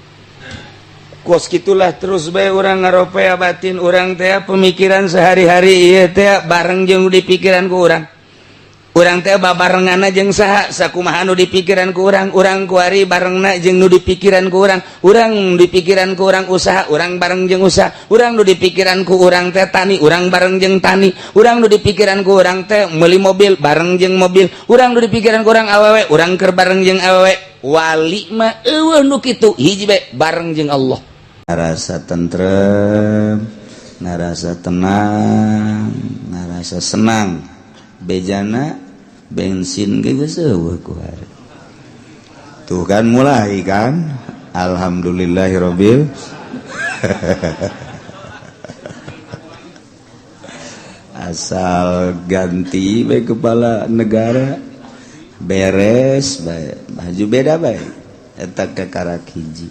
Kos gitulah terus bae urang ngaropea batin urang teh, pemikiran sehari-hari ieu teh bareng jeung di pikiran ku urang. Urang teh babarenganna jeung saha, sakumaha nu dipikiran ku urang. Urang kuari barengna jeung nu dipikiran ku urang. Urang dipikiran ku urang usaha, urang bareng jeung usaha. Urang nu dipikiran ku urang teh tani, urang bareng jeung tani. Urang nu dipikiran ku urang teh meuli mobil, bareng jeung mobil. Urang nu dipikiran ku urang awewe, urang keur bareng jeung awewe. Wali mah euweuh nu kitu, hiji bae, bareng jeung Allah. Ngarasa tentrem, ngarasa tenang, ngarasa senang. Bejana bensin ge geus euweuh ku hari. Tuh kan mulai kan. Alhamdulillahirabbil. Asal ganti bae kepala negara, beres bae, baju beda bae, eta kakarak hiji.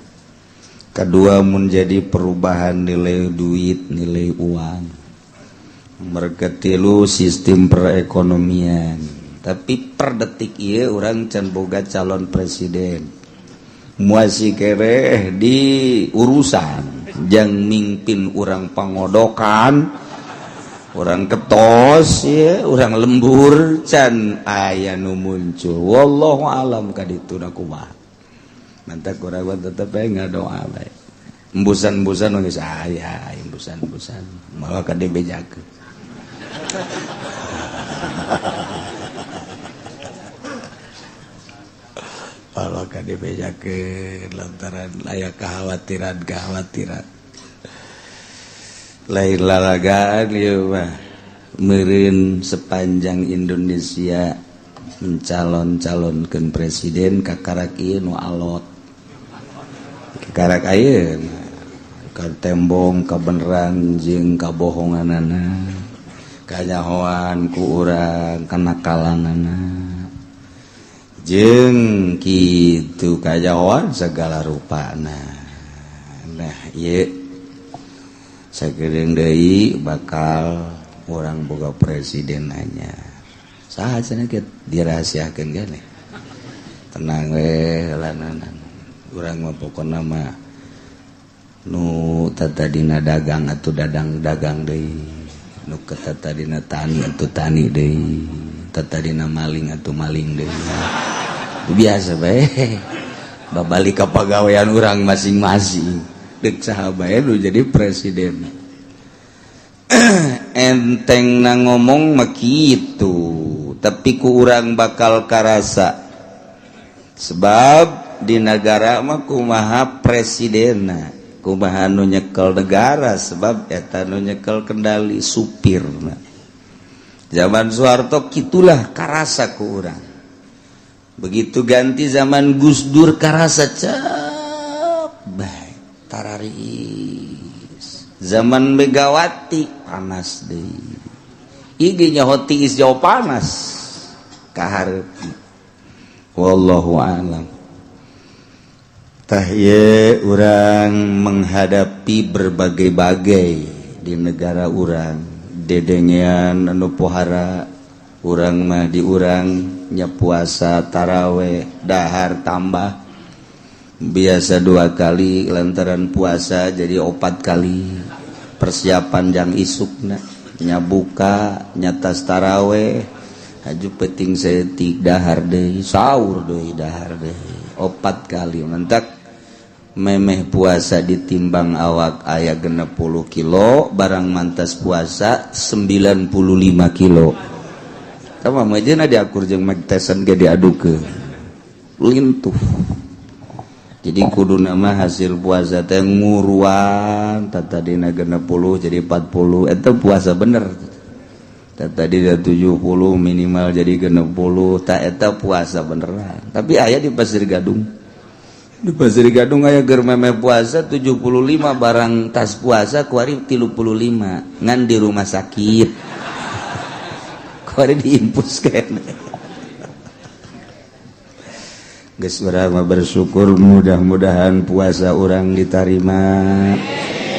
Kedua, menjadi perubahan nilai duit, nilai uang. Merketilu, sistem perekonomian. Tapi per detik ieu urang can boga calon presiden, masih kereh di urusan jang mimpin urang pangodokan, urang ketos ya, urang lembur, can aya nu muncul. Wallahu alam kaditu kumaha. Mantak urang tetep bae ngadoa bae. Embusan-embusan geus aya, embusan-embusan malah ka dibejakeun. Kalau dibejakeun lantaran aya kekhawatiran-kekhawatiran, lain lalagaan ieu mah. Meureun sepanjang Indonesia mencalon-calonkeun presiden, kakarak ieu nu alot, kakarak ayeuna ka tembong kabeneran jeung kabohonganana. Kanyahoan ku urang kenakalanana jeung kitu kanyahoan segala rupana. Nah, ieu sakedeung deui bakal urang boga presiden anyar. Saha cenah kieu dirahasiakeun keneh. Tenang we lananan. Urang mah pokona mah nu tatadina dagang atuh dadang dagang deui, nu tatadina tani atuh tani deui, tatadina maling atuh maling deui. Biasa bae. Babalik ka pagawean urang masing-masing. Deuk saha bae nu jadi presiden. Enteng na ngomong mah kitu, tapi ku urang bakal karasa. Sebab di negara mah kumaha presidenna, kumaha nu nyekel negara, sebab eta nu nyekel kendali supirna. Zaman Soeharto kitulah karasa ku urang. Begitu ganti zaman Gus Dur karasa cep bae tararis. Zaman Megawati panas deui. Ieu nyaho tiis jauh panas kaharep. Wallahu a'lam. Tah ieu urang menghadapi berbagai-bagai di negara urang. Dedengean anu pohara urang mah di urang nya puasa taraweh dahar tambah biasa 2 kali lantaran puasa jadi 4 kali persiapan jang isukna nya buka nyatas taraweh haju peting setik dahar deui sahur deui dahar deui 4 kali mentak memeh puasa ditimbang awak aya 60 kilo barang mantas puasa 95 kilo. Sama mah diakur jeung Mike Tyson ge diadukeun lintuh. Jadi kudu nama hasil puasa teh nguruan tadina 60 jadi 40 eta puasa bener. Tadi 70 minimal jadi 60 tak eta puasa beneran. Tapi aya di Pasir Gadung. Di Pasir Gadung aya ger memeh puasa 75 barang tas puasa kuari 35 ngan di rumah sakit. Kuari diimpus kene. Geus urang mah bersyukur mudah-mudahan puasa urang diterima,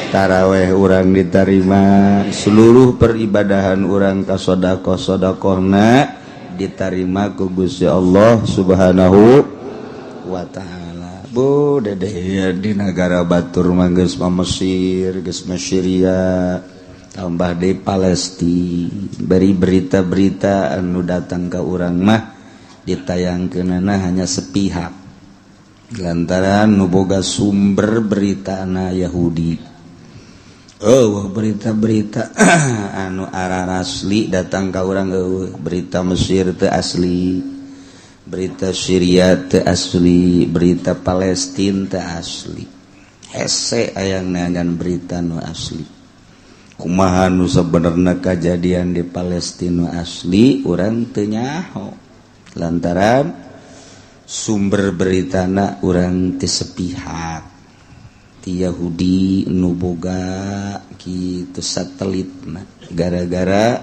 taraweh urang diterima, seluruh peribadahan urang ka sedekah-sedekahna diterima ku Gusti Allah Subhanahu wa taala. Bu dedeh di negara batur mah geus mah Mesir, geus mah Syria, tambah deui Palestina, beri berita-berita anu datang ka urang mah ditayangkeunana hanya sepihak lantaran nu boga sumber beritana Yahudi. Oh, berita-berita anu arasli datang ka urang eueuh, berita Mesir teu asli, berita Syria teu asli, berita Palestina teu asli. Hese aya neangan berita nu asli. Kumaha nu sabenerna kajadian di Palestina nu asli urang teu nyaho. Lantaran sumber beritana urang teu sepihak ti Yahudi nu boga kitu satelitna, gara-gara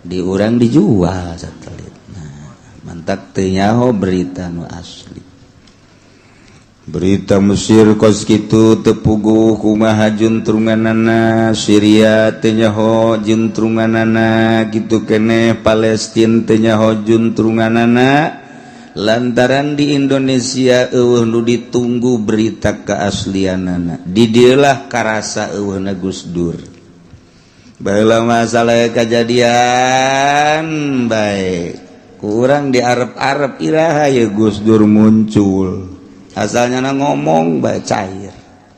di urang dijual satelitna, mantak teu nyaho berita nu asli. Berita Mesir kos kitu teu puguh kumaha juntrunganana, Syria teu nyaho juntrunganana, kitu keneh Palestina teu nyaho juntrunganana. Lantaran di Indonesia eueuh nu ditunggu berita keaslianana, di dieulah karasa eueuhna Gus Dur. Baheula masalah kejadian bae ku urang di Arab-Arab iraha ya Gus Dur muncul. Asalnya na ngomong bae cair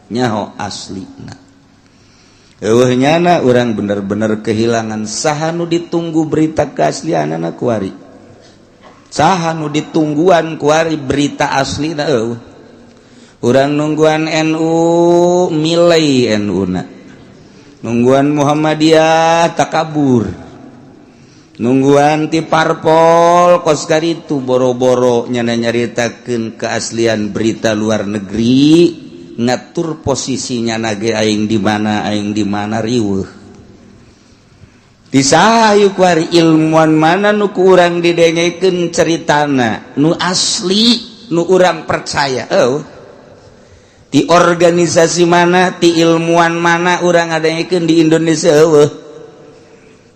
nyaho aslina. Eueuh nyana urang bener-bener kehilangan saha nu ditunggu berita keaslianana kuari. Saha nu ditungguan kuari berita aslina eueuh. Urang nungguan NU milai NU na. Nungguan Muhammadiyah takabur. Nungguan ti parpol kos karitu boro-boro nyana nyaritakeun keaslian berita luar negeri, ngatur posisinya nage aing di mana riweuh. Ti saha kuari ilmuwan mana nu ku urang didengekeun ceritana nu asli, nu urang percaya? Oh, di organisasi mana, ti ilmuwan mana urang ngadengekeun di Indonesia? Eueuh.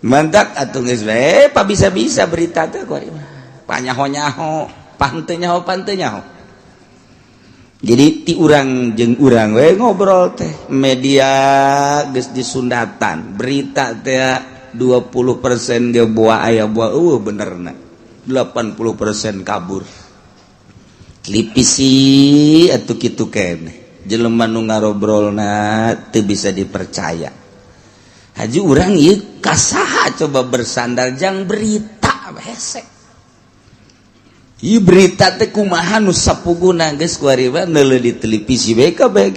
Mantap atuh, geus bae pa bisa-bisa berita teh kuari mah panyaho-nyaho, pante nyaho, pante nyaho. Jadi ti urang jeung urang we ngobrol teh, media geus disundatan berita teh 20% dia buah aya buah eueuh benerna, 80% kabur. Televisi atuh kitu keneh, jelema nu ngarobrolna teu bisa dipercaya. Haji urang ieu kasaha coba bersandar jang berita hese? Ieu berita teh kumaha nu sapuguna? Geus kuari mah neuleuh di televisi bae kabeh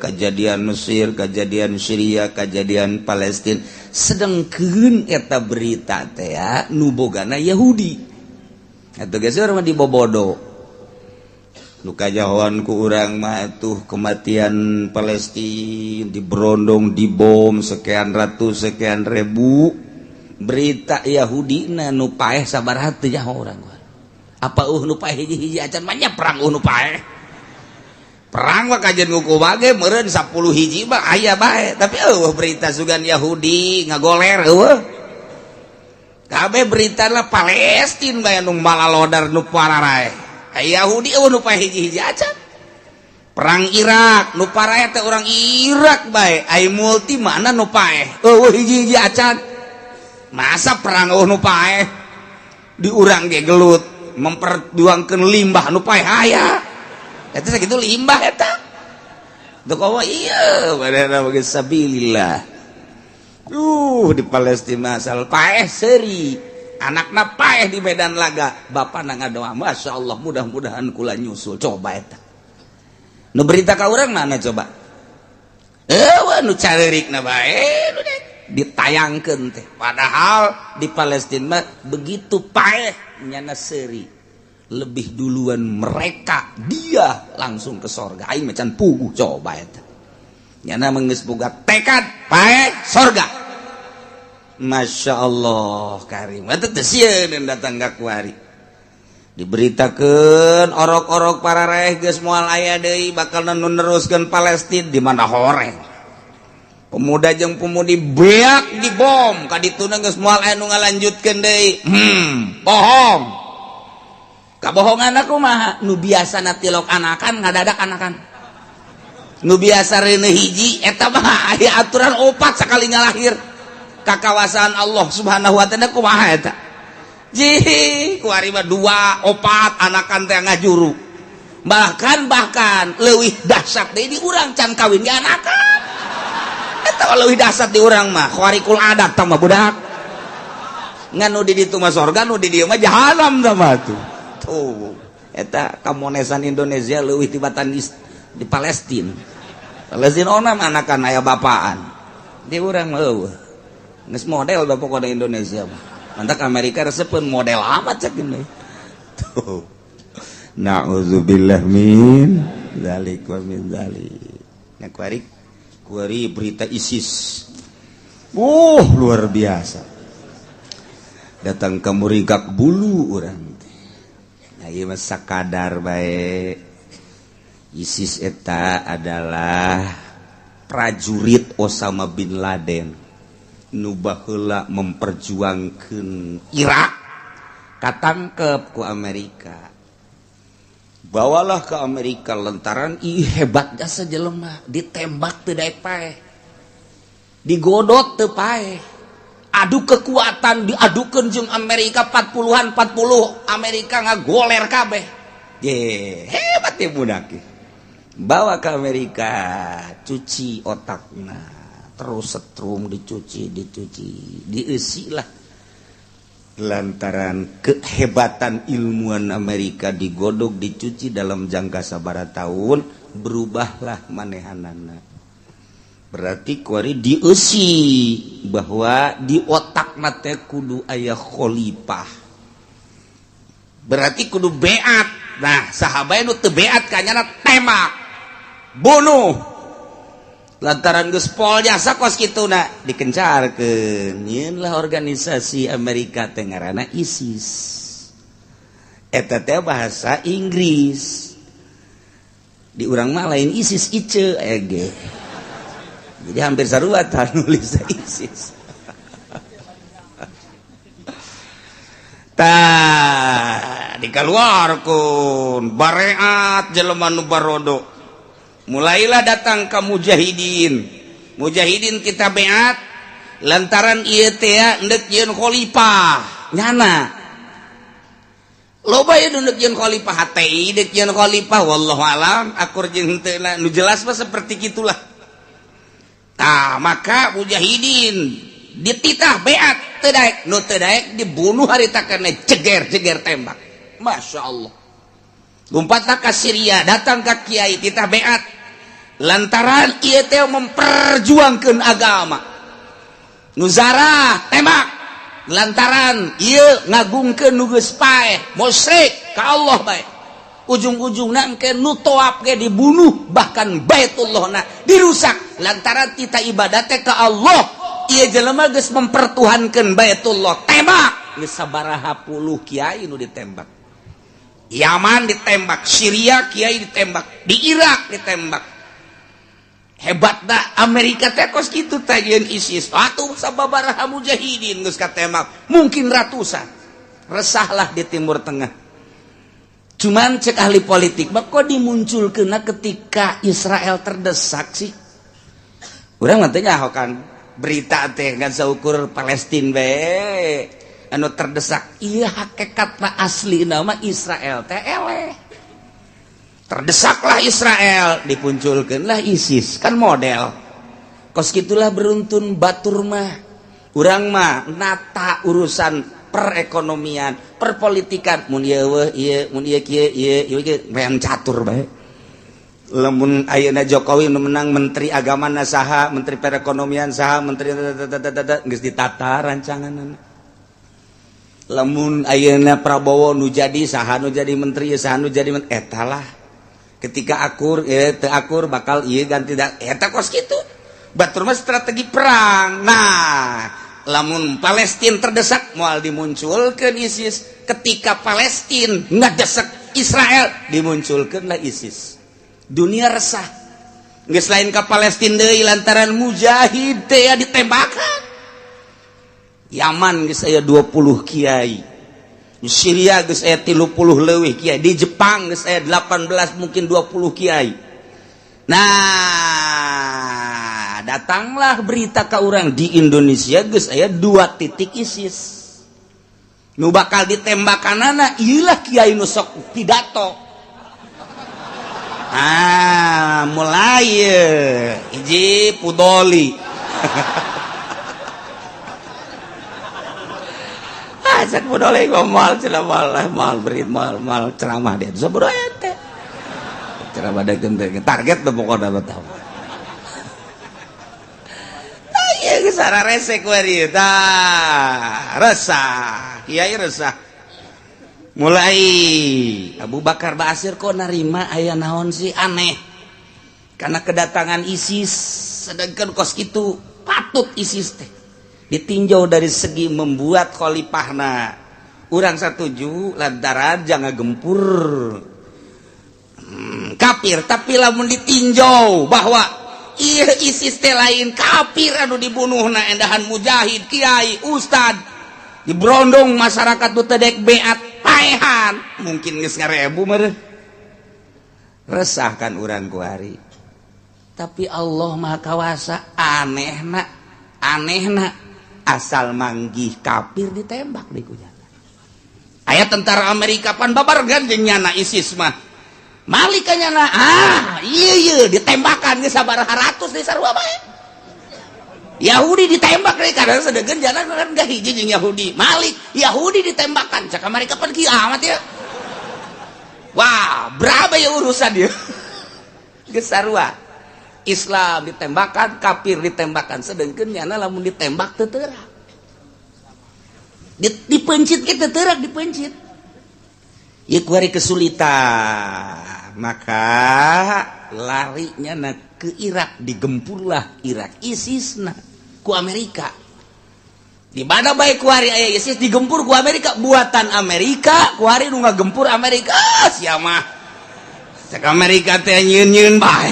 kejadian Mesir, kejadian Syria, kejadian Palestina. Sedengkeun eta berita teh ya nu bogana Yahudi. Atuh geus urang mah dibobodo. Nu kajahoan ku urang mah tuh kematian Palestina diberondong, dibom sekian ratus, sekian ribu. Berita Yahudi na nu paeh sabaraha teu nyaho urang. Apa nu paeh hiji-hiji acan mah perang nu paeh. Perang mah kajian nguku bage meureun 10 hiji mah aya bae, tapi eueuh berita sugan Yahudi ngagoler, eueuh. Kabeh berita lah Palestina bae nu malalodar, nu pararaeh. Yahudi eueuh nu paeh hiji-hiji acan. Perang Irak nu paraeh teh orang Irak bae, ai multi mana nu paeh? Eueuh hiji-hiji acan. Masa perang eueuh nu paeh? Di urang ge gelut memperjuangkan limbah, nu paeh aya. Eta sakitu limbah eta. Tuh komo iya padahal bagi sabilillah. Di Palestina asal paeh seuri. Anakna paeh di medan laga, bapakna ngadoa, "Masya Allah, mudah-mudahan kula nyusul." Coba eta. Nu berita ka urang mana coba? Eh, nu careurikna bae nu ditayangkeun teh. Padahal di Palestina mah begitu paeh nyana seuri. Lebih duluan mereka, dia langsung ke sorga. Aing macan puguh, coba eta. Nyana mah boga tekad paeh sorga. Masya Allah karim. Eta teh sieun datang ka kuari. Diberitakeun orok-orok para raeh geus moal aya deui bakal nu neruskeun Palestina di mana horeng. Pemuda jeung pemudi beak dibom ka dituna geus moal aya nu ngalanjutkeun deui. Bohong. Kabohongan aku mah nu biasa tilok anakan ngadadak anakan. Nu biasa reuneuh hiji eta mah aya aturan opat sakalinya lahir. Kakawasaan Allah Subhanahu wa Ta'ala kumaha eta? Jih, kuari mah dua, opat anakan teh ngajuru. Bahkan bahkan leuwih dahsyat deui di urang can kawin ge anakan. Eta mah leuwih dahsyat di urang mah, khariqul adat tah mah budak. Ngan nu di ditu mah sorga, nu di dieu mah jahanam tah mah tuh. Tuh, eta kamonesan Indonesia leuwih tibatan di Palestina. Palestina onam anakan aya bapaan. Di urang mah eueuh. Geus model da pokona Indonesia mah. Mantak Amerika resepeun model amat cek ini. Tuh. Na'udzubillah min dzalik wa min dzalik. Nah, kuari kuari berita ISIS. Oh, luar biasa. Datang ke muringkak bulu urang teh. Nah, ieu mah sakadar bae. ISIS eta adalah prajurit Osama bin Laden nu baheula memperjuangkeun Irak, katangkep ku Amerika, bawalah ke Amerika lantaran ih hebat jasa jelema, ditembak teu daek paeh, digodot teu paeh, adu kekuatan diadukeun jeung Amerika 40-an 40, Amerika ngagoler kabeh. Ye, hebat ya budak. Bawa ke Amerika, cuci otakna, terus setrum, dicuci dicuci, diisi lah lantaran kehebatan ilmuwan Amerika, digodok, dicuci dalam jangka sabara tahun berubahlah manehanana. Berarti kuari dieusi bahwa di otak teh kudu aya khalifah, berarti kudu beat. Nah, sahabat nu teu beat kanyana tembak, bunuh. Lantaran geus pol jasa kos kitu na dikencarkeun, nyieun lah organisasi Amerika teh ngaranna ISIS. Eta teh bahasa Inggris. Di urang mah lain ISIS, ICE ege. Jadi hampir sarua tah nulis ISIS. Tah dikaluarkeun bareat jelema nu barodo. Mulailah datang ke mujahidin. Mujahidin kita beat lantaran ieu teh endek jeung khalifah nyana. Loba ieu endek jeung khalifah HTI, endek jeung khalifah, wallahu alam akur jeung henteu, nu jelas mah seperti kitulah. Tah maka mujahidin dititah beat teu daek, nu teu daek dibunuh harita kana jeger-jeger tembak. Masya Allah. Lompatlah ka Syria, datang ka kiai titah beat lantaran ieu teh memperjuangkeun agama. Nuzarah tembak lantaran ieu ngagungkeun nu geus paeh, musyrik ka Allah bae. Ujung-ujungna engke nu toap ge dibunuh, bahkan Baitullahna dirusak lantaran tita ibadah teh ka Allah. Ieu jelema geus mempertuhankeun Baitullah, tembak. Geus sabaraha puluh kiai nu ditembak. Yaman ditembak, Syria kiai ditembak, di Irak ditembak. Hebat dah Amerika teh kos kitu teh jeung ISIS. Atuh sababaraha mujahidin geus katembak, mungkin ratusan. Resahlah di Timur Tengah. Cuman cek ahli politik, mah kok dimunculkeunna ketika Israel terdesak sih? Urang mah teu nyaho kan berita teh ngan saukur Palestina bae anu terdesak. Iya hakikatna asli nama Israel teh eleh. Terdesaklah Israel, dipunculkeunlah ISIS kan model. Kos kitulah beruntun batur mah. Urang mah nata urusan perekonomian, perpolitikan, mun ieu weuh ieu, mun ieu kieu ieu, ieu kieu hayang catur bae. Lamun ayeuna Jokowi nu menang, menteri agama na saha, menteri perekonomian saha, menteri geus ditata rancanganna. Lamun ayeuna Prabowo nu jadi saha, nu jadi menteri saha, nu jadi menteri eta lah. Ketika akur teu akur bakal ieu ganti da eta kos kitu. Batur mah strategi perang. Nah, lamun Palestina terdesak moal dimunculkeun ISIS. Ketika Palestina ngadesek Israel dimunculkeunlah ISIS. Dunia resah. Geus lain ka Palestina deui lantaran mujahid teh ditembakan. Yaman geus aya 20 kiai. Di Syria geus aya 30 leuwih kiai, di Jepang geus aya 18 mungkin 20 kiai. Nah, datanglah berita ka urang di Indonesia geus aya 2 titik ISIS. Nu bakal ditembakanana ieu lah kiai nu sok pidato. Ah, mulai hiji Pudoli. Cek Pudoli moal cenah moal moal berit moal moal ceramah dia. Sabodo teh. Ceramah dageun teh target teh pokona mah tahu. Tah ieu geus resek we ieu tah. Resah, kiai resah. Mulai Abu Bakar Basir kok narima aya naon sih aneh. Karena kedatangan ISIS sedangkan kos kitu patut ISIS teh ditinjau dari segi membuat khalifahna. Urang satuju lantaran jangan gempur kafir, tapi lamun ditinjau bahwa ieu ISIS teh lain kafir anu dibunuhna endahan mujahid, kiai, ustad, dibrondong masyarakat nu teu dek beat paehan, mungkin geus ngarebu meureun. Resah kan urang kuari. Tapi Allah Maha Kawasa, anehna anehna asal manggih kafir ditembak di kunyana. Aya tentara Amerika pan babargan jeung nyana ISIS mah. Malik nyana ah iya iya ditembakan geus sabaraha ratus di sarua bae. Yahudi ditembak deui karena sedegeun jalan kan gak hiji jeung Yahudi. Malik Yahudi ditembakan cak Amerika pan kieu amat ya. Wah, berapa ya urusan dia? Geus sarua. Islam ditembakan, kafir ditembakan, sedangkan nyana lamun ditembak teu teurak. Dipencit kita teurak dipencit. Ieu kuari kesulitan. Maka Larinya na ke Irak, digempurlah Irak ISIS na ku Amerika. Di mana baik kuari aya ISIS digempur ku Amerika, buatan Amerika kuari nu ngagempur Amerika. Ah, sia mah cek Amerika teh nyieun-nyieun bae.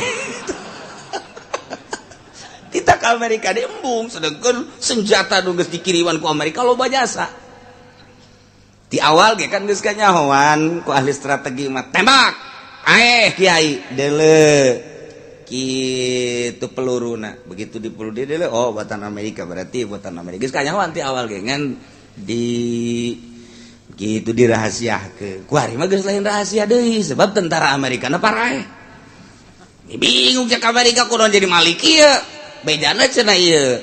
Kita ke Amerika diembung, sedangkan senjata nu geus dikiriman ku Amerika loba jasa. Di awal ge kan geus kanyahoan ku ahli strategi mah, tembak aeh kiai dele kitu peluruna, begitu di peluru dia dele, oh buatan Amerika, berarti buatan Amerika. Geus kanyahoan ti awal ge, ngan di gitu dirahasiakeun. Kuari mah geus lain rahasia deui, sebab tentara Amerika na paraeh. Bingung cek Amerika, kudu jadi malik ieu bejana cenah ieu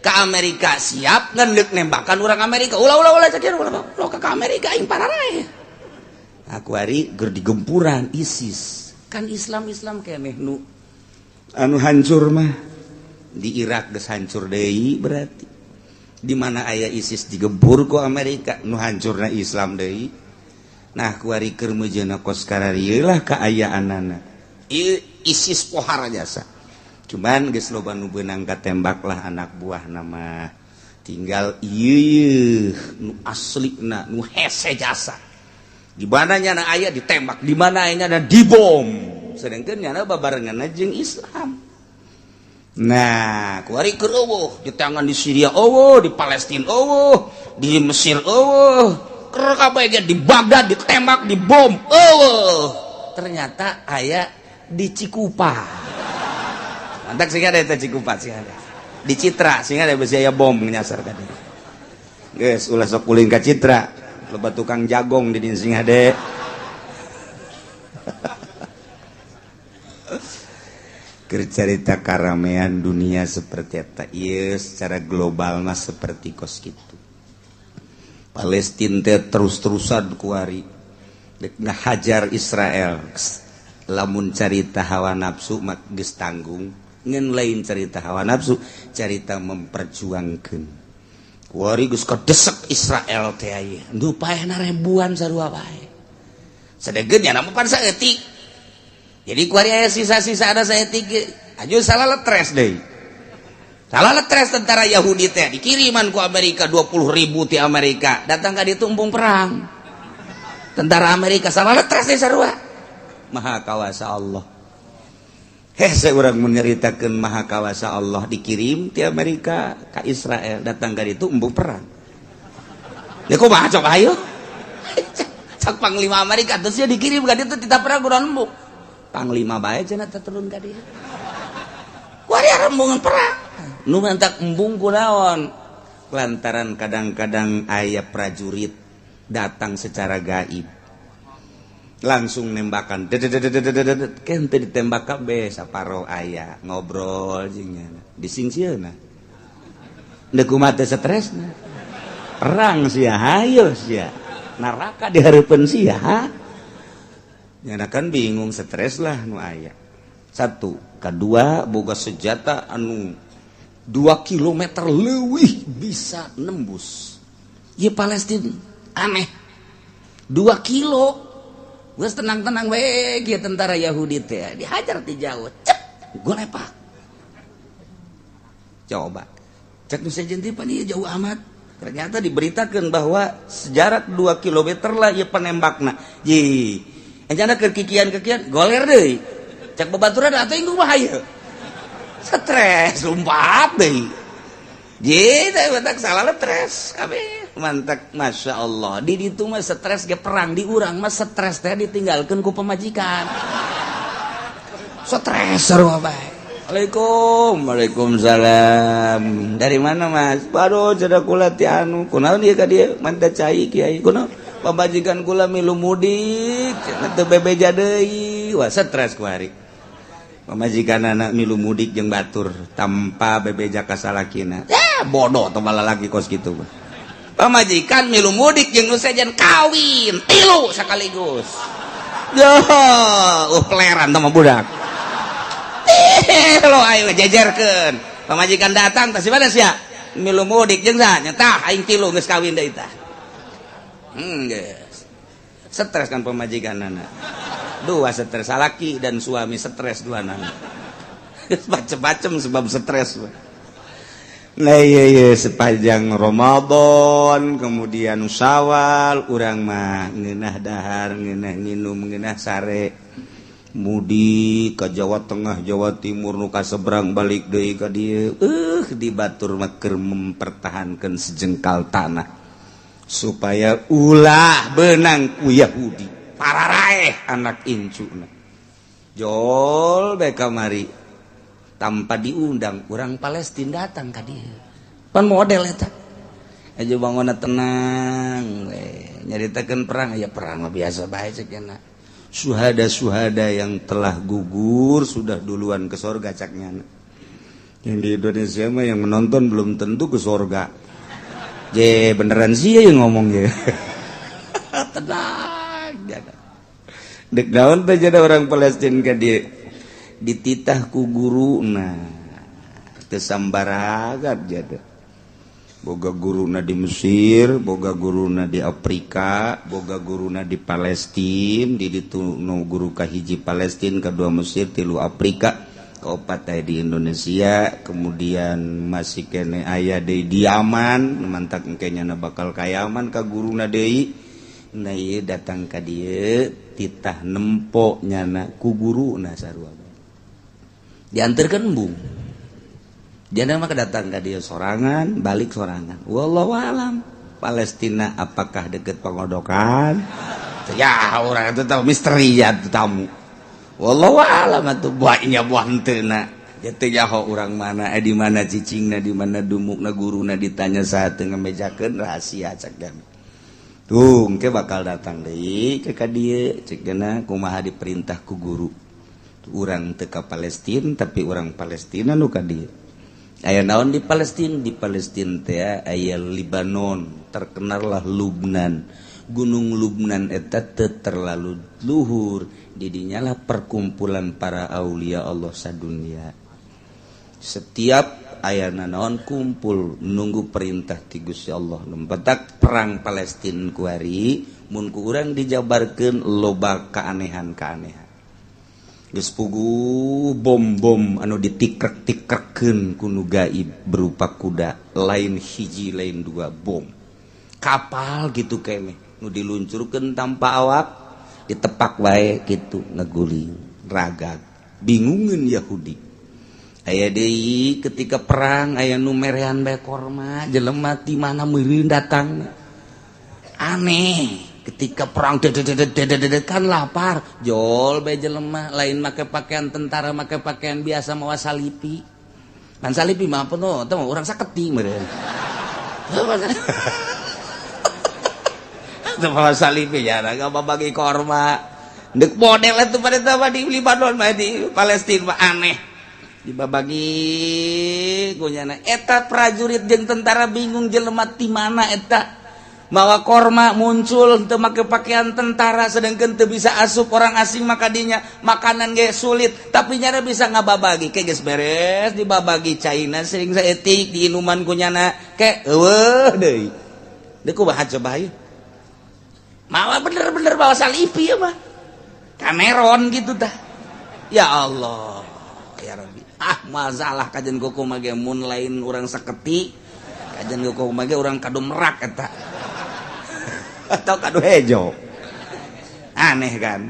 ke Amerika siap ngan deuk nembakan urang Amerika. Ulah, ulah, ulah, cek ulah, ulah ke Amerika, aing paraeh. Aku hari ger digempuran ISIS kan Islam Islam keneh nu anu hancur mah. Di Irak geus hancur deui, berarti di mana aya ISIS digempur ku Amerika, nu hancurna Islam deui. Nah, kuari keur meujeuhna kos kararieu lah kaayaanana. Ieu ISIS pohara jasa, cuman geus loba nu beunang katembak lah anak buah nama, tinggal ieu nu aslina nu hese jasa. Di mana nyana aya ditembak, di mana aya nyana dibom, sedangkan nyana babarengan jeung Islam. Nah, kuari keur eueuh di tangan di Syria eueuh, di Palestina eueuh, di Mesir eueuh, keur kabeh ge di Baghdad ditembak, dibom eueuh. Ternyata aya di Cikupa. Mantap sih ada eta Cikupa sih ada. Di Citra sih ada besi aya bom nyasar ka dieu. Geus ulah sok ulin ka Citra, loba tukang jagong di dieu sing hade. Cerita karamean dunia seperti eta ieu secara global mah seperti kos kitu. Palestina teh terus-terusan kuari dek ngahajar Israel. Lamun carita hawa nafsu mah geus tanggung, ngan lain carita hawa nafsu, carita memperjuangkeun. Kuari geus kadesek Israel teh aya. Nu paehna ribuan sarua bae. Sedengkeun nya mah pan saeutik. Jadi kuari aya sisa-sisa ada saeutik aju salah letres deui. Salah letres tentara Yahudi teh dikiriman ku Amerika 20.000 ti Amerika. Datang ka ditu embung perang. Tentara Amerika salah letres deui sarua. Maha kawasa Allah. Hese urang menyeritakeun maha kawasa Allah, dikirim ti Amerika ka Israel, datang ka ditu embung perang. Ya kumaha cok ayo? Cak panglima Amerika terus dia dikirim ka ditu tidak perang kurang embung. Panglima bae cenah teh turun ka dieu. Kuari embungan perang. Nu mantak embung kunaon? Lantaran kadang-kadang aya prajurit datang secara gaib. Langsung nembakan. Kan teu ditembak kabeh, saparo aya ngobrol jeung nyana. Disingsieuna. Deuk kumaha teh stresna. Perang sia, hayo sia. Neraka dihareupeun sia. Nyana kan bingung, stres lah nu aya. Satu, kedua boga senjata anu 2 km leuwih bisa nembus. Ieu Palestina aneh. 2 kilo. Geus tenang-tenang we kieu tentara Yahudi teh dihajar ti jauh. Cep, golepak. Coba. Cek nu sejen teh pan ieu jauh amat. Ternyata diberitakan bahwa sejarak 2 km lah ieu penembakna. Ye. Encana keur kikian-kikian goler deui. Cek babaturan atuh inggung mah hayu. Stres lompat deui. Ye, teh matak salah stres kabeh. Mantak Masya Allah. Di ditu mah stres ge perang, di urang mah stres teh ditinggalkeun ku pamajikan. Stres sarua bae. Waalaikum, waalaikumsalam. Dari mana Mas? Baru cenah kula ti anu. Kunaon ieu ka dieu? Manta cai kiai. Kunaon? Pamajikan kula milu mudik, cenah teu bebeja deui. Wah, stres ku hari. Pamajikan anak milu mudik jeung batur tanpa bebeja ka salakina. Ya, bodoh teh lagi kos kitu. Pamajikan milu mudik jeung nu sejen kawin tilu sekaligus. Yo, peleran teh mah budak. Lo ayo jejerkeun. Pamajikan datang tah si mana sia? Milu mudik jeung saha? Nya tah aing tilu geus kawin deui tah. Geus. Stres kan pamajikanana. Dua stres, salaki dan suami stres dua nana. Macem-macem sebab stres. Nah iya, sepanjang Ramadan kemudian Syawal urang mah ngeunah dahar, ngeunah nginum, ngeunah sare, mudik ke Jawa Tengah, Jawa Timur, nu ka seberang balik deui ka dieu. Di batur mah keur mempertahankan sejengkal tanah supaya ulah benang ku Yahudi pararaeh anak incuna. Jol bae kamari tanpa diundang orang Palestina datang ka dieu. Pan model eta aja bangunna tenang we, nyaritakeun perang ya, perang mah biasa bae cek. Suhada-suhada yang telah gugur sudah duluan ke sorga caknya. Yang di Indonesia mah yang menonton belum tentu ke sorga. Je beneran sih ya yang ngomong ya. Tenang dek naon teh jadi orang Palestina ka dieu dititah ku guruna teu sambaragat. Jadi boga guruna di Mesir, boga guruna di Afrika, boga guruna di Palestina. Di ditu nu guru kahiji Palestina, kedua Mesir, tilu Afrika, keopat aya di Indonesia, kemudian masih kene aya deui di Yaman. Mantak engke nyana bakal ka Yaman ka guruna deui. Nah ieu datang ka dieu titah nempo nyana ku guruna sarua diantarkeun embung. Dia mah datang ka dia sorangan, balik sorangan. Wallahu alam. Palestina apakah deket pengodokan? Ya orang itu tahu misteri ya tamu. Wallahu alam atuh buahnya buah henteu na. Teu nyaho urang mana, di mana cicingna, di mana dumukna guruna, ditanya saat teu ngamejakeun rahasia cek. Tuh engke bakal datang deui ke ka dieu cek kumaha diperintah ku guru. Urang teu ka Palestina, tapi urang Palestina nu ka dieu. Aya naon di Palestina? Di Palestina teh aya Libanon, terkenallah Lubnan. Gunung Lubnan eta teu terlalu luhur, didinyalah perkumpulan para aulia Allah sadunia. Setiap aya naon kumpul nunggu perintah ti Gusti Allah. Lumpetak perang Palestina kuari mun ku urang dijabarkeun loba keanehan-keanehan. Geus puguh bom-bom anu ditikrek-tikrekeun ku nu gaib berupa kuda, lain hiji lain dua bom. Kapal gitu kene nu diluncurkeun tanpa awak, ditepak wae gitu ngeguling ragag, bingungeun Yahudi. Aya deui ketika perang aya nu merean bae korma, jelema ti mana meureun datang, aneh. Ketika perang kan lapar, jol bae jelema, lain make pakaian tentara, make pakaian biasa, mawa salipi kan. Salipi mah apa no teu urang saketi meureun teu mawa salipi ya gak bagi korma. Dek model itu pada tahu di Libanon mah, di Palestina mah aneh dibabagi kunyana eta. Prajurit jeung tentara bingung, jelema ti mana eta mawa korma muncul teu make pakaian tentara, sedangkan teu bisa asup orang asing maka dinya makanan ge sulit, tapi nyana bisa ngababagi. Ke geus beres dibabagi, caina sering saeutik diinuman kunyana ke eueuh deui. Deuk kumaha coba ieu mawa bener-bener bawa salipi ya mah Cameron gitu tah. Ya Allah ya Rabbi, ah masalah kajian kuku mage mun lain urang saketi, kajian kuku mage urang kado merak eta atau kado hejo. Aneh kan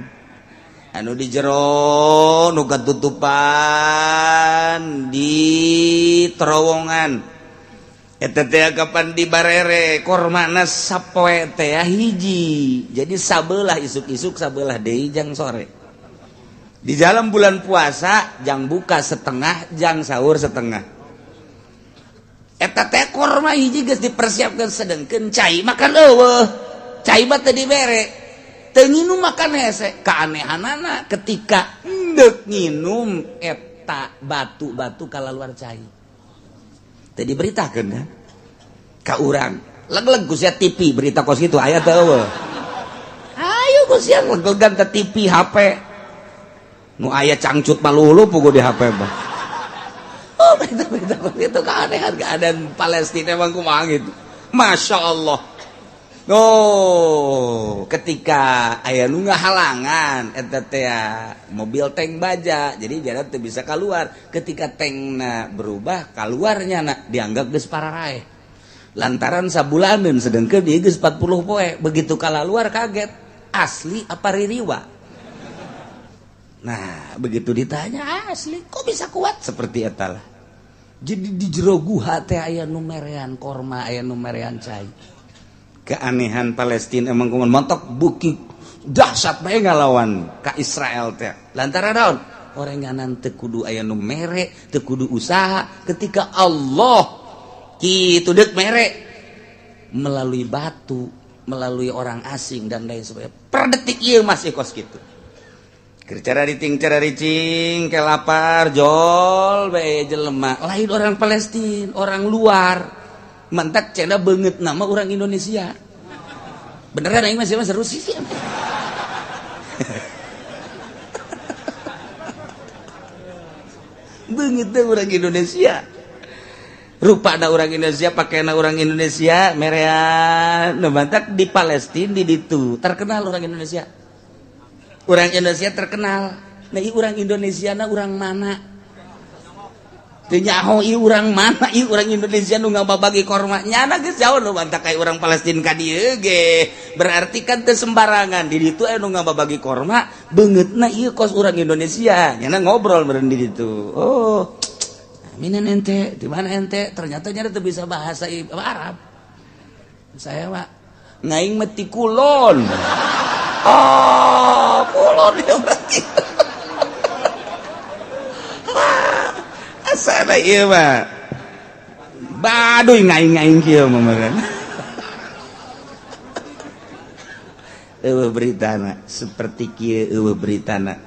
anu di jero nu katutupan di terowongan eta teh kapan di barere kormana sapoe teh hiji, jadi sabelah isuk-isuk, sabelah deui jang sore. Di dalam bulan puasa jang buka setengah, jang sahur setengah. Eta teh korma hiji geus dipersiapkan, sedangkan cai makan eueuh, cai mah teu dibere, teu nginum makan hese. Keanehanana ketika endek nginum eta batu-batu kalaluar cai. Teu diberitakeun kan ka urang. Leg-leg ku sia TV berita kos kitu aya teu eueuh? Ayo ku sia leg-legan teh TV, HP nu aya cangcut malulu puguh di HP mah. Oh, berita-berita kos kitu, keanehan keadaan Palestina emang kumaha gitu. Masya Allah. Oh, ketika aya nu ngahalangan eta teh mobil tank baja, jadi jalan teu bisa keluar. Ketika tankna berubah, keluarnya na dianggap geus pararaeh. Lantaran sabulaneun sedengkeun ieu geus 40 poe, begitu kalaluar kaget, asli apa ririwa? Nah, begitu ditanya asli, kok bisa kuat seperti eta lah. Jadi di jero guha teh aya nu merean korma, aya nu merean cai. Keanehan Palestina emang kumaha montok buki dahsyat bae ngalawan ka Israel teh. Lantaran naon? Orenganan teu kudu aya nu mere, teu kudu usaha ketika Allah kitu deuk mere melalui batu, melalui orang asing dan lain sebagainya. Per detik ieu masih kos kitu. Keur carariting ke lapar jol bae jelema, lain orang Palestina, orang luar. Mantak cenda banget nama orang Indonesia. Beneran aing masih seru sih. Beungeut teh orang Indonesia. Rupa ada orang Indonesia, pakaian orang Indonesia, merean. Nu mantak di Palestina di ditu terkenal orang Indonesia. Orang Indonesia terkenal. Nah, ieu orang Indonesia na orang mana? Teu nyaho ieu urang mana, ieu urang Indonesia nu ngababagi korma. Nyana geus jauh nu mantak ka urang Palestina ka dieu ge. Berarti kan teu sembarangan di ditu aya nu ngababagi korma, beungeutna ieu kos urang Indonesia. Nyana ngobrol meureun di ditu. Oh, minen ente, di mana ente? Ternyata nyana teu bisa bahasa Arab. Saya mah ngaing mah ti kulon. Oh, kulon ya berarti. Asana ieu mah. Baduy ngaing-ngaing kieu mah meureun. Eueuh beritana seperti kieu eueuh beritana.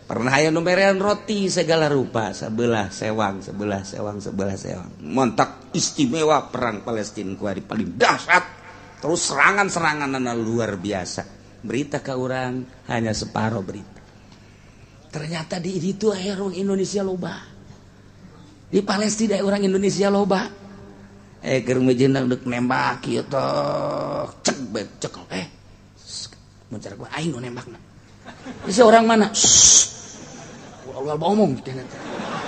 Pernah aya nu merean roti segala rupa, sebelah sewang, sebelah sewang, sebelah sewang. Montak istimewa perang Palestina kuari paling dahsyat. Terus serangan-seranganna luar biasa. Berita ka urang hanya separuh berita. Ternyata di itu aya orang Indonesia loba. Di Palestina orang Indonesia loba. Keur mejeunang deuk nembak kieu teh cek bet cek mun cara gua aing nu nembakna. Bisa orang mana? Ulah omong teh.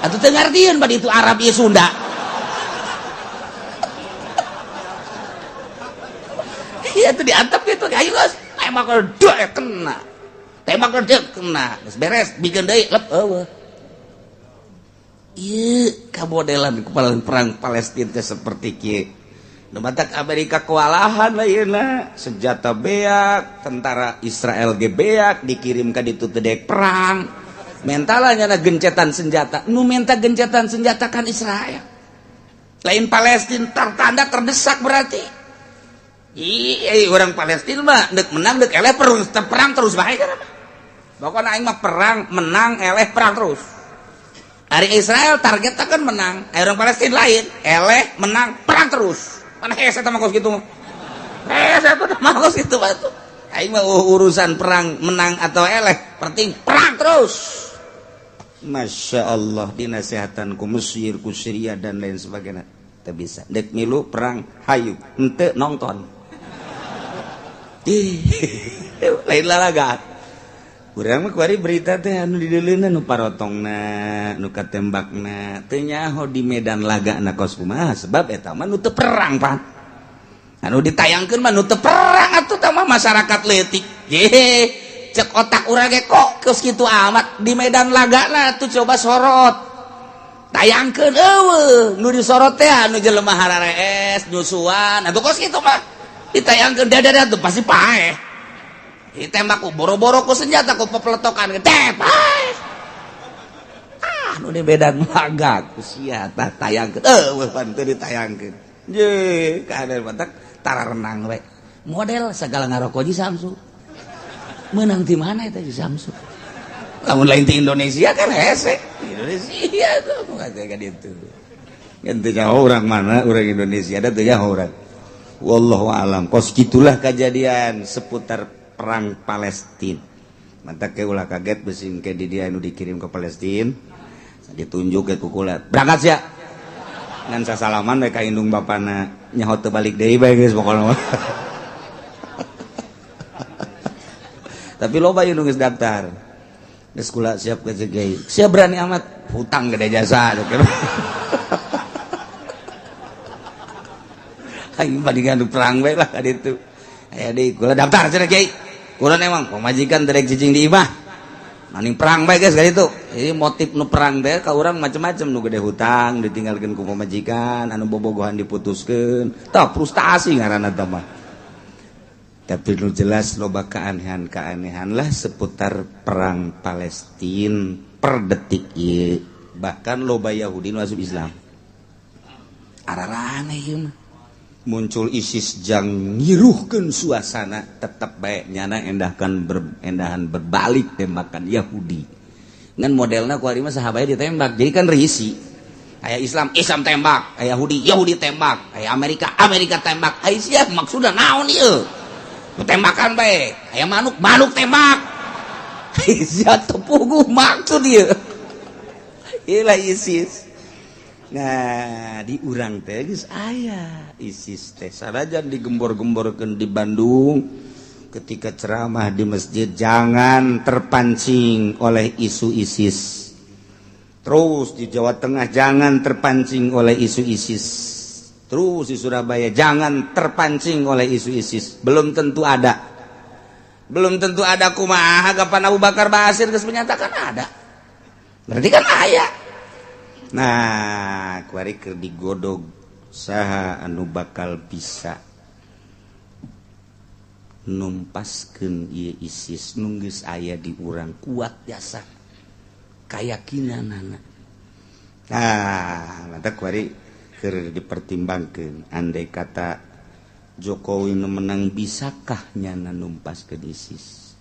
Atuh teu ngartieun bad itu Arab ieu Sunda. Iya tuh diantep gitu, ayo guys, tembak dek kena. Tembak dek kena. Geus beres bikin deui lep eueuh. Ieu kamodelan kepala perang Palestina teh seperti kieu. Nu matak Amerika kewalahan lah yeuna, senjata beak, tentara Israel ge beak dikirim ka ditu teu dek perang. Mentalnya na gencetan senjata, nu menta gencetan senjata kan Israel. Lain Palestina tertanda terdesak berarti. Ih, orang Palestina mah dek menang dek eleh perang terus bae kan. Pokokna aing mah perang menang eleh perang terus. Ari Israel targetnya kan menang, orang Palestina lain, eleh menang perang terus. Mana hese mah kos kitu mah. Hese mah kos kitu batu. Aing mah urusan perang menang atau eleh, penting perang terus. Masya Allah dinasehatan ku Mesir, ku Syria dan lain sebagainya. Teu bisa. Dek milu perang hayu, henteu nonton. Ih, lain lalaga. Urang mah kuari berita teh anu dideuleuna nu parotongna, nu katembakna, teu nyaho di medan lagana kos kumaha sebab eta mah nu teu perang pan. Anu ditayangkeun mah nu teu perang atuh tah mah masyarakat leutik. Ye, cek otak urang ge kok geus kitu amat di medan lagana tuh coba sorot. Tayangkeun eueuh nu disorot teh anu jelema hararees, nyusuan, atuh kos kitu mah. Ditayangkeun dadada tuh pasti paeh. Ditembak ku boro-boro ku senjata ku pepeletokan teh paeh. Ah nu di medan laga ku sia tah tayangkeun eueuh pan teu ditayangkeun. Ye, kader batak tara renang we. Model segala ngaroko ji Samsu. Menang di mana eta ji Samsu? Lamun lain di Indonesia kan hese. Indonesia tuh bukan ka ditu. Kan teu nyaho urang mana, urang Indonesia da teu nyaho urang. Wallahu alam. Kos gitulah kejadian seputar perang Palestina. Mantak ke ulah kaget besing ke di dia nu dikirim ke Palestina. Ditunjuk ke kukulat. Berangkat sia. Ngan sasalaman we ka indung bapana nyaho teu balik deui bae geus pokona mah. Tapi loba ieu nu geus daftar. Geus kula siap ke kiai. Siap berani amat hutang gede jasa. Aing bandingan perang bae lah ka ditu. Aya deui kula daftar cenah kiai. Kula emang pamajikan derek cicing di imah. Maning perang bae geus ka ditu. Jadi motif nu perang teh ka urang macem-macem, nu gede hutang ditinggalkeun ku pamajikan, anu bobogohan diputuskeun. Tah frustasi ngaranna teh mah. Tapi nu jelas loba keanehan-keanehan lah seputar perang Palestina per detik ieu. Bahkan loba Yahudi nu asup Islam. Araraneh ieu mah. Muncul ISIS jang ngiruhkeun suasana, tetep bae nyana endahkan endahan berbalik tembakan Yahudi. Ngan modelna ku ari mah saha bae ditembak. Jadi kan risi. Aya Islam, Islam tembak, aya Yahudi, Yahudi tembak, aya Amerika, Amerika tembak. Aya sia maksudna naon ieu? Tembakan bae, aya manuk, manuk tembak. Sia tepuguh maksud ieu. Ieu ISIS. Nah, di urang teh geus aya ISIS teh sanajan digembor-gemborkeun di Bandung ketika ceramah di masjid jangan terpancing oleh isu ISIS. Terus di Jawa Tengah jangan terpancing oleh isu ISIS. Terus di Surabaya jangan terpancing oleh isu ISIS. Belum tentu ada. Belum tentu ada kumaha kapan Abu Bakar Basir geus menyatakan ada. Berarti kan aya. Nah, kuari keur digodog saha anu bakal bisa numpaskeun ieu ISIS nu geus aya di urang kuat jasa kayakinanana. Nah, mantap kuari keur dipertimbangkeun andai kata Jokowi nu menang bisakah nyana numpaskeun ISIS.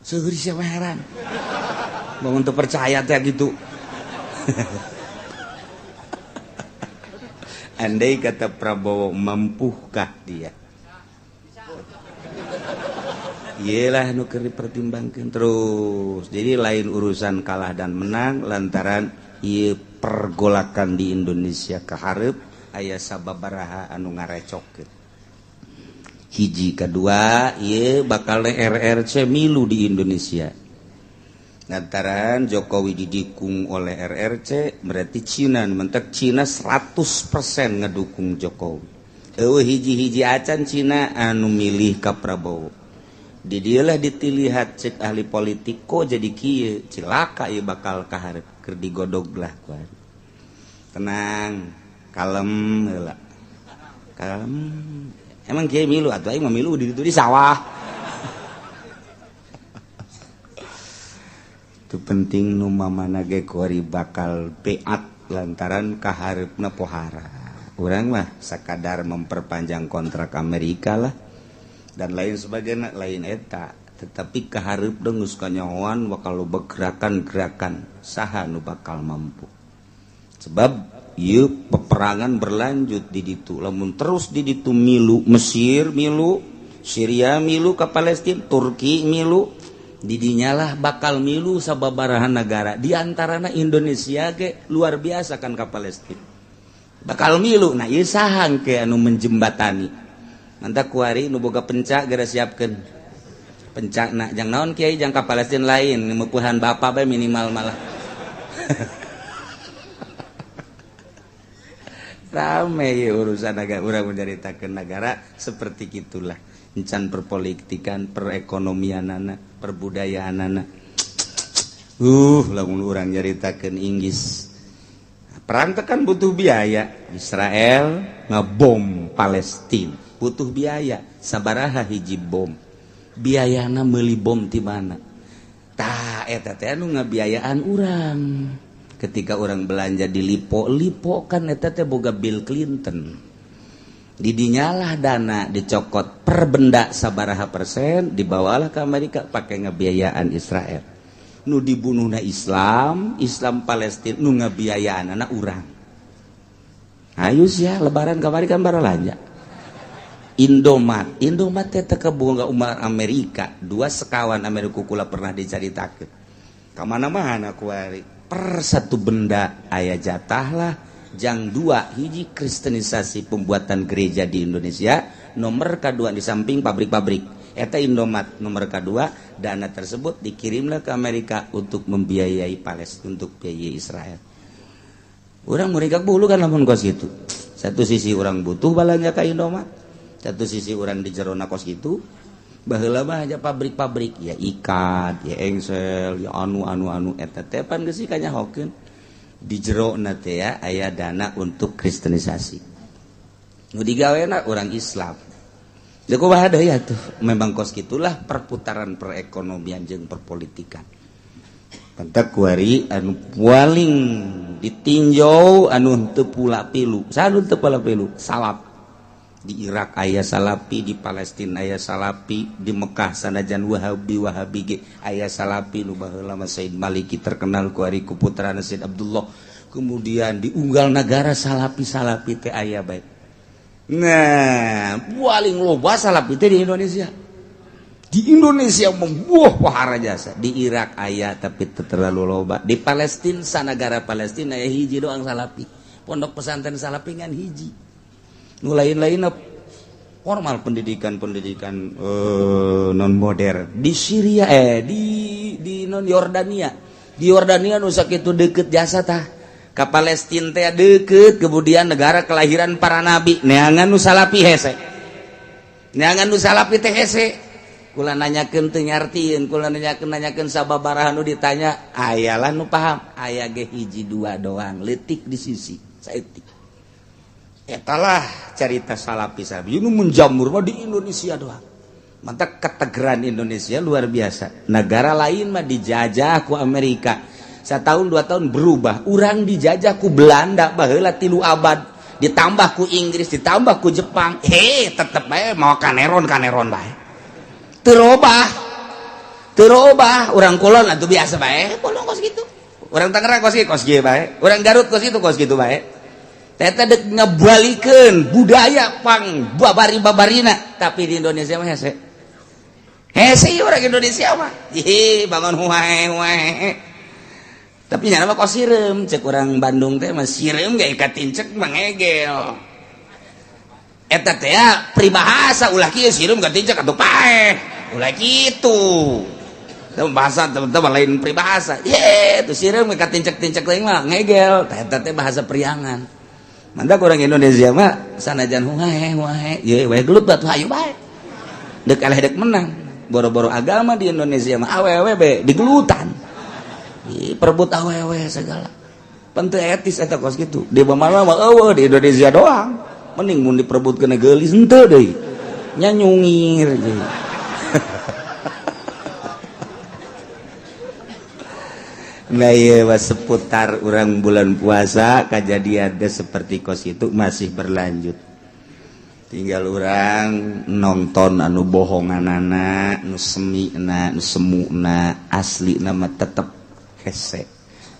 Seueur siapa heran. Bangun teu percaya teh gitu. Andai kata Prabowo mampukah dia? Iyalah nu keur dipertimbangkeun terus. Jadi lain urusan kalah dan menang lantaran ieu pergolakan di Indonesia kahareup aya sababaraha anu ngarecokkeun. Hiji kedua ieu bakal RRC milu di Indonesia. Lantaran Jokowi didukung oleh RRC berarti Cina mentek Cina 100% ngedukung Jokowi. Eueuh hiji-hiji acan Cina anu milih ka Prabowo. Di dieulah ditilihat cek ahli politik kok jadi kieu cilaka ieu bakal kaharep keur digodog lah ku ari. Tenang, kalem heula. Kalem. Emang kieu milu atuh aing mah milu di ditu di sawah. Itu penting nu mamana ge kuari bakal beat lantaran kahareupna pohara. Urang mah sakadar memperpanjang kontrak Amerika lah dan lain sebagainya lain eta, tetapi kahareup geus kanyahoan bakal loba gerakan-gerakan saha nu bakal mampu. Sebab ieu peperangan berlanjut di ditu, lamun terus di ditu milu Mesir milu, Syria milu ka Palestina, Turki milu, didinyalah bakal milu sababaraha negara di antarana Indonesia ge luar biasa kan ka Palestina bakal milu. Nah ieu saha ke anu menjembatani mantap kuari nu boga pencak geura siapkeun pencakna jang naon kiai jang ka Palestina lain mepuhan bapak bae minimal malah. Rame ya urusan agak urang menceritakeun negara seperti gitulah. Encan perpolitikan, perekonomianana, perbudayaanana. Lamun urang nyaritakeun Inggris. Perang teh kan butuh biaya. Israel ngebom Palestina, butuh biaya. Sabaraha hiji bom. Biayana meuli bom ti mana? Tah eta teh anu ngabiayaan urang. Ketika orang belanja di Lipo, Lipo kan eta teh boga Bill Clinton. Didinyalah dana dicokot per benda sabaraha persen dibawalah ke Amerika pakai ngebiayaan Israel. Nu dibunuhna Islam, Islam Palestina nu ngebiayaan anak urang. Ayo sia lebaran kamari kan baralanja. Indomat, Indomat teh teu kaboga umat Amerika, dua sekawan Amerika kula pernah dicaritakeun. Ka mana-mana kuari per satu benda aya jatah lah. Jang dua hiji kristenisasi pembuatan gereja di Indonesia, nomor kedua di samping pabrik-pabrik. Eta Indomaret nomor kedua, dana tersebut dikirimlah ke Amerika untuk membiayai Palestina, untuk biayai Israel. Urang mereka bulu kan lamun kos gitu. Satu sisi urang butuh balanja ka Indomaret, satu sisi urang di jerona kos gitu. Baheula mah aja pabrik-pabrik ya ikat, ya engsel, ya anu anu anu eta teh pan geus kanyahokeun. Di jerona teh ya aya dana untuk kristenisasi. Nu digawena orang Islam. Kumaha deui atuh, memang kos gitulah perputaran perekonomian jeung perpolitikan. Pantak kuari anu paling ditinjau anu teu pula pilu. Saha nu teu pula pilu? Salaf. Di Irak aya Salafi, di Palestina aya Salafi, di Mekah sanajan Wahabi Wahabi ge aya Salafi nu baheula mah Said Maliki terkenal kuari ku putrana Said Abdullah. Kemudian di unggal nagara Salafi Salafi teh aya bae. Nah, paling loba Salafi teh di Indonesia. Di Indonesia membuah wahara jasa. Di Irak aya tapi terlalu loba. Di Palestina, sanagara Palestina aya hiji doang Salafi. Pondok pesantren Salafi ngan hiji. Nu lain-lain formal pendidikan-pendidikan non modern. Di Syria di non Yordania. Di Yordania nu sakitu deukeut jasa tah. Ka Palestina teh deukeut, kemudian negara kelahiran para nabi. Neangan nu Salafi hese. Neangan nu Salafi teh hese. Kula nanyakeun teu nyartieun, kula nanyakeun nanyakeun sababaraha nu ditanya, ayalah nu paham, aya ge hiji dua doang, leutik di sisi saeutik. Etalah carita Salafi sabi nu menjamur mah di Indonesia doang. Mantap ketegeran Indonesia luar biasa. Negara lain mah dijajah ku Amerika. Setahun 2 tahun berubah. Urang dijajah ku Belanda baheula 3 abad, ditambah ku Inggris, ditambah ku Jepang. He, tetep bae mau kaneron kaneron bae. Teu robah. Teu robah, urang kulon atuh biasa bae, kulon kos kitu. Urang Tangerang kos kieu kos kieu bae. Urang Garut kos kitu kos kitu bae. Eta dek ngebalikeun budaya pang babari-babarina, tapi di Indonesia mah hese. Hese orang Indonesia mah. Ih, bangun huae huae. Tapi nyana mah kos sireum, cek urang Bandung teh mah sireum ge katincek mangegel. Eta teh ya peribahasa ulah kieu sireum katincek atuh paeh. Ulah kitu. Itu bahasa teman-teman lain peribahasa. Ye, tuh sireum katincek-tincek lain mah ngegel. Eta teh bahasa priangan. Mantap orang Indonesia mah sanajan huae huae, ye we gelut batu hayu bae. Dek eleh dek menang. Boro-boro agama di Indonesia mah awewe be digelutan. Ih, perebut awewe segala. Penting etis eta kos kitu. Di mana mah eueuh di Indonesia doang. Mending mun diperebutkeun geulis henteu deui. Nya nyungir deui. Nah iya seputar orang bulan puasa kejadian seperti kos itu masih berlanjut. Tinggal orang nonton anu bohonganana, nu semina, nu semuna, asli nama tetep hese.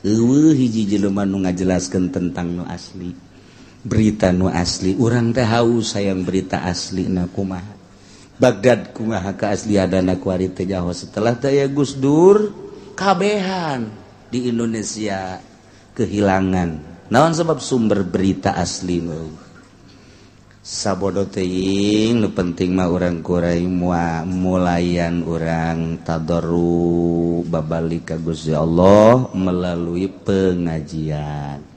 Eueuh hiji jelema nu ngajelaskeun tentang nu asli. Berita nu asli, urang teh haus hayang berita asli na kumaha. Baghdad kumaha keaslianana kuari teh nyaho setelah teh aya Gus Dur kabehan di Indonesia kehilangan. Naon sebab sumber berita asli nu sabodo teuing nu penting mah urang kurai mulayan urang tadarru babalik ka Gusti Allah melalui pengajian.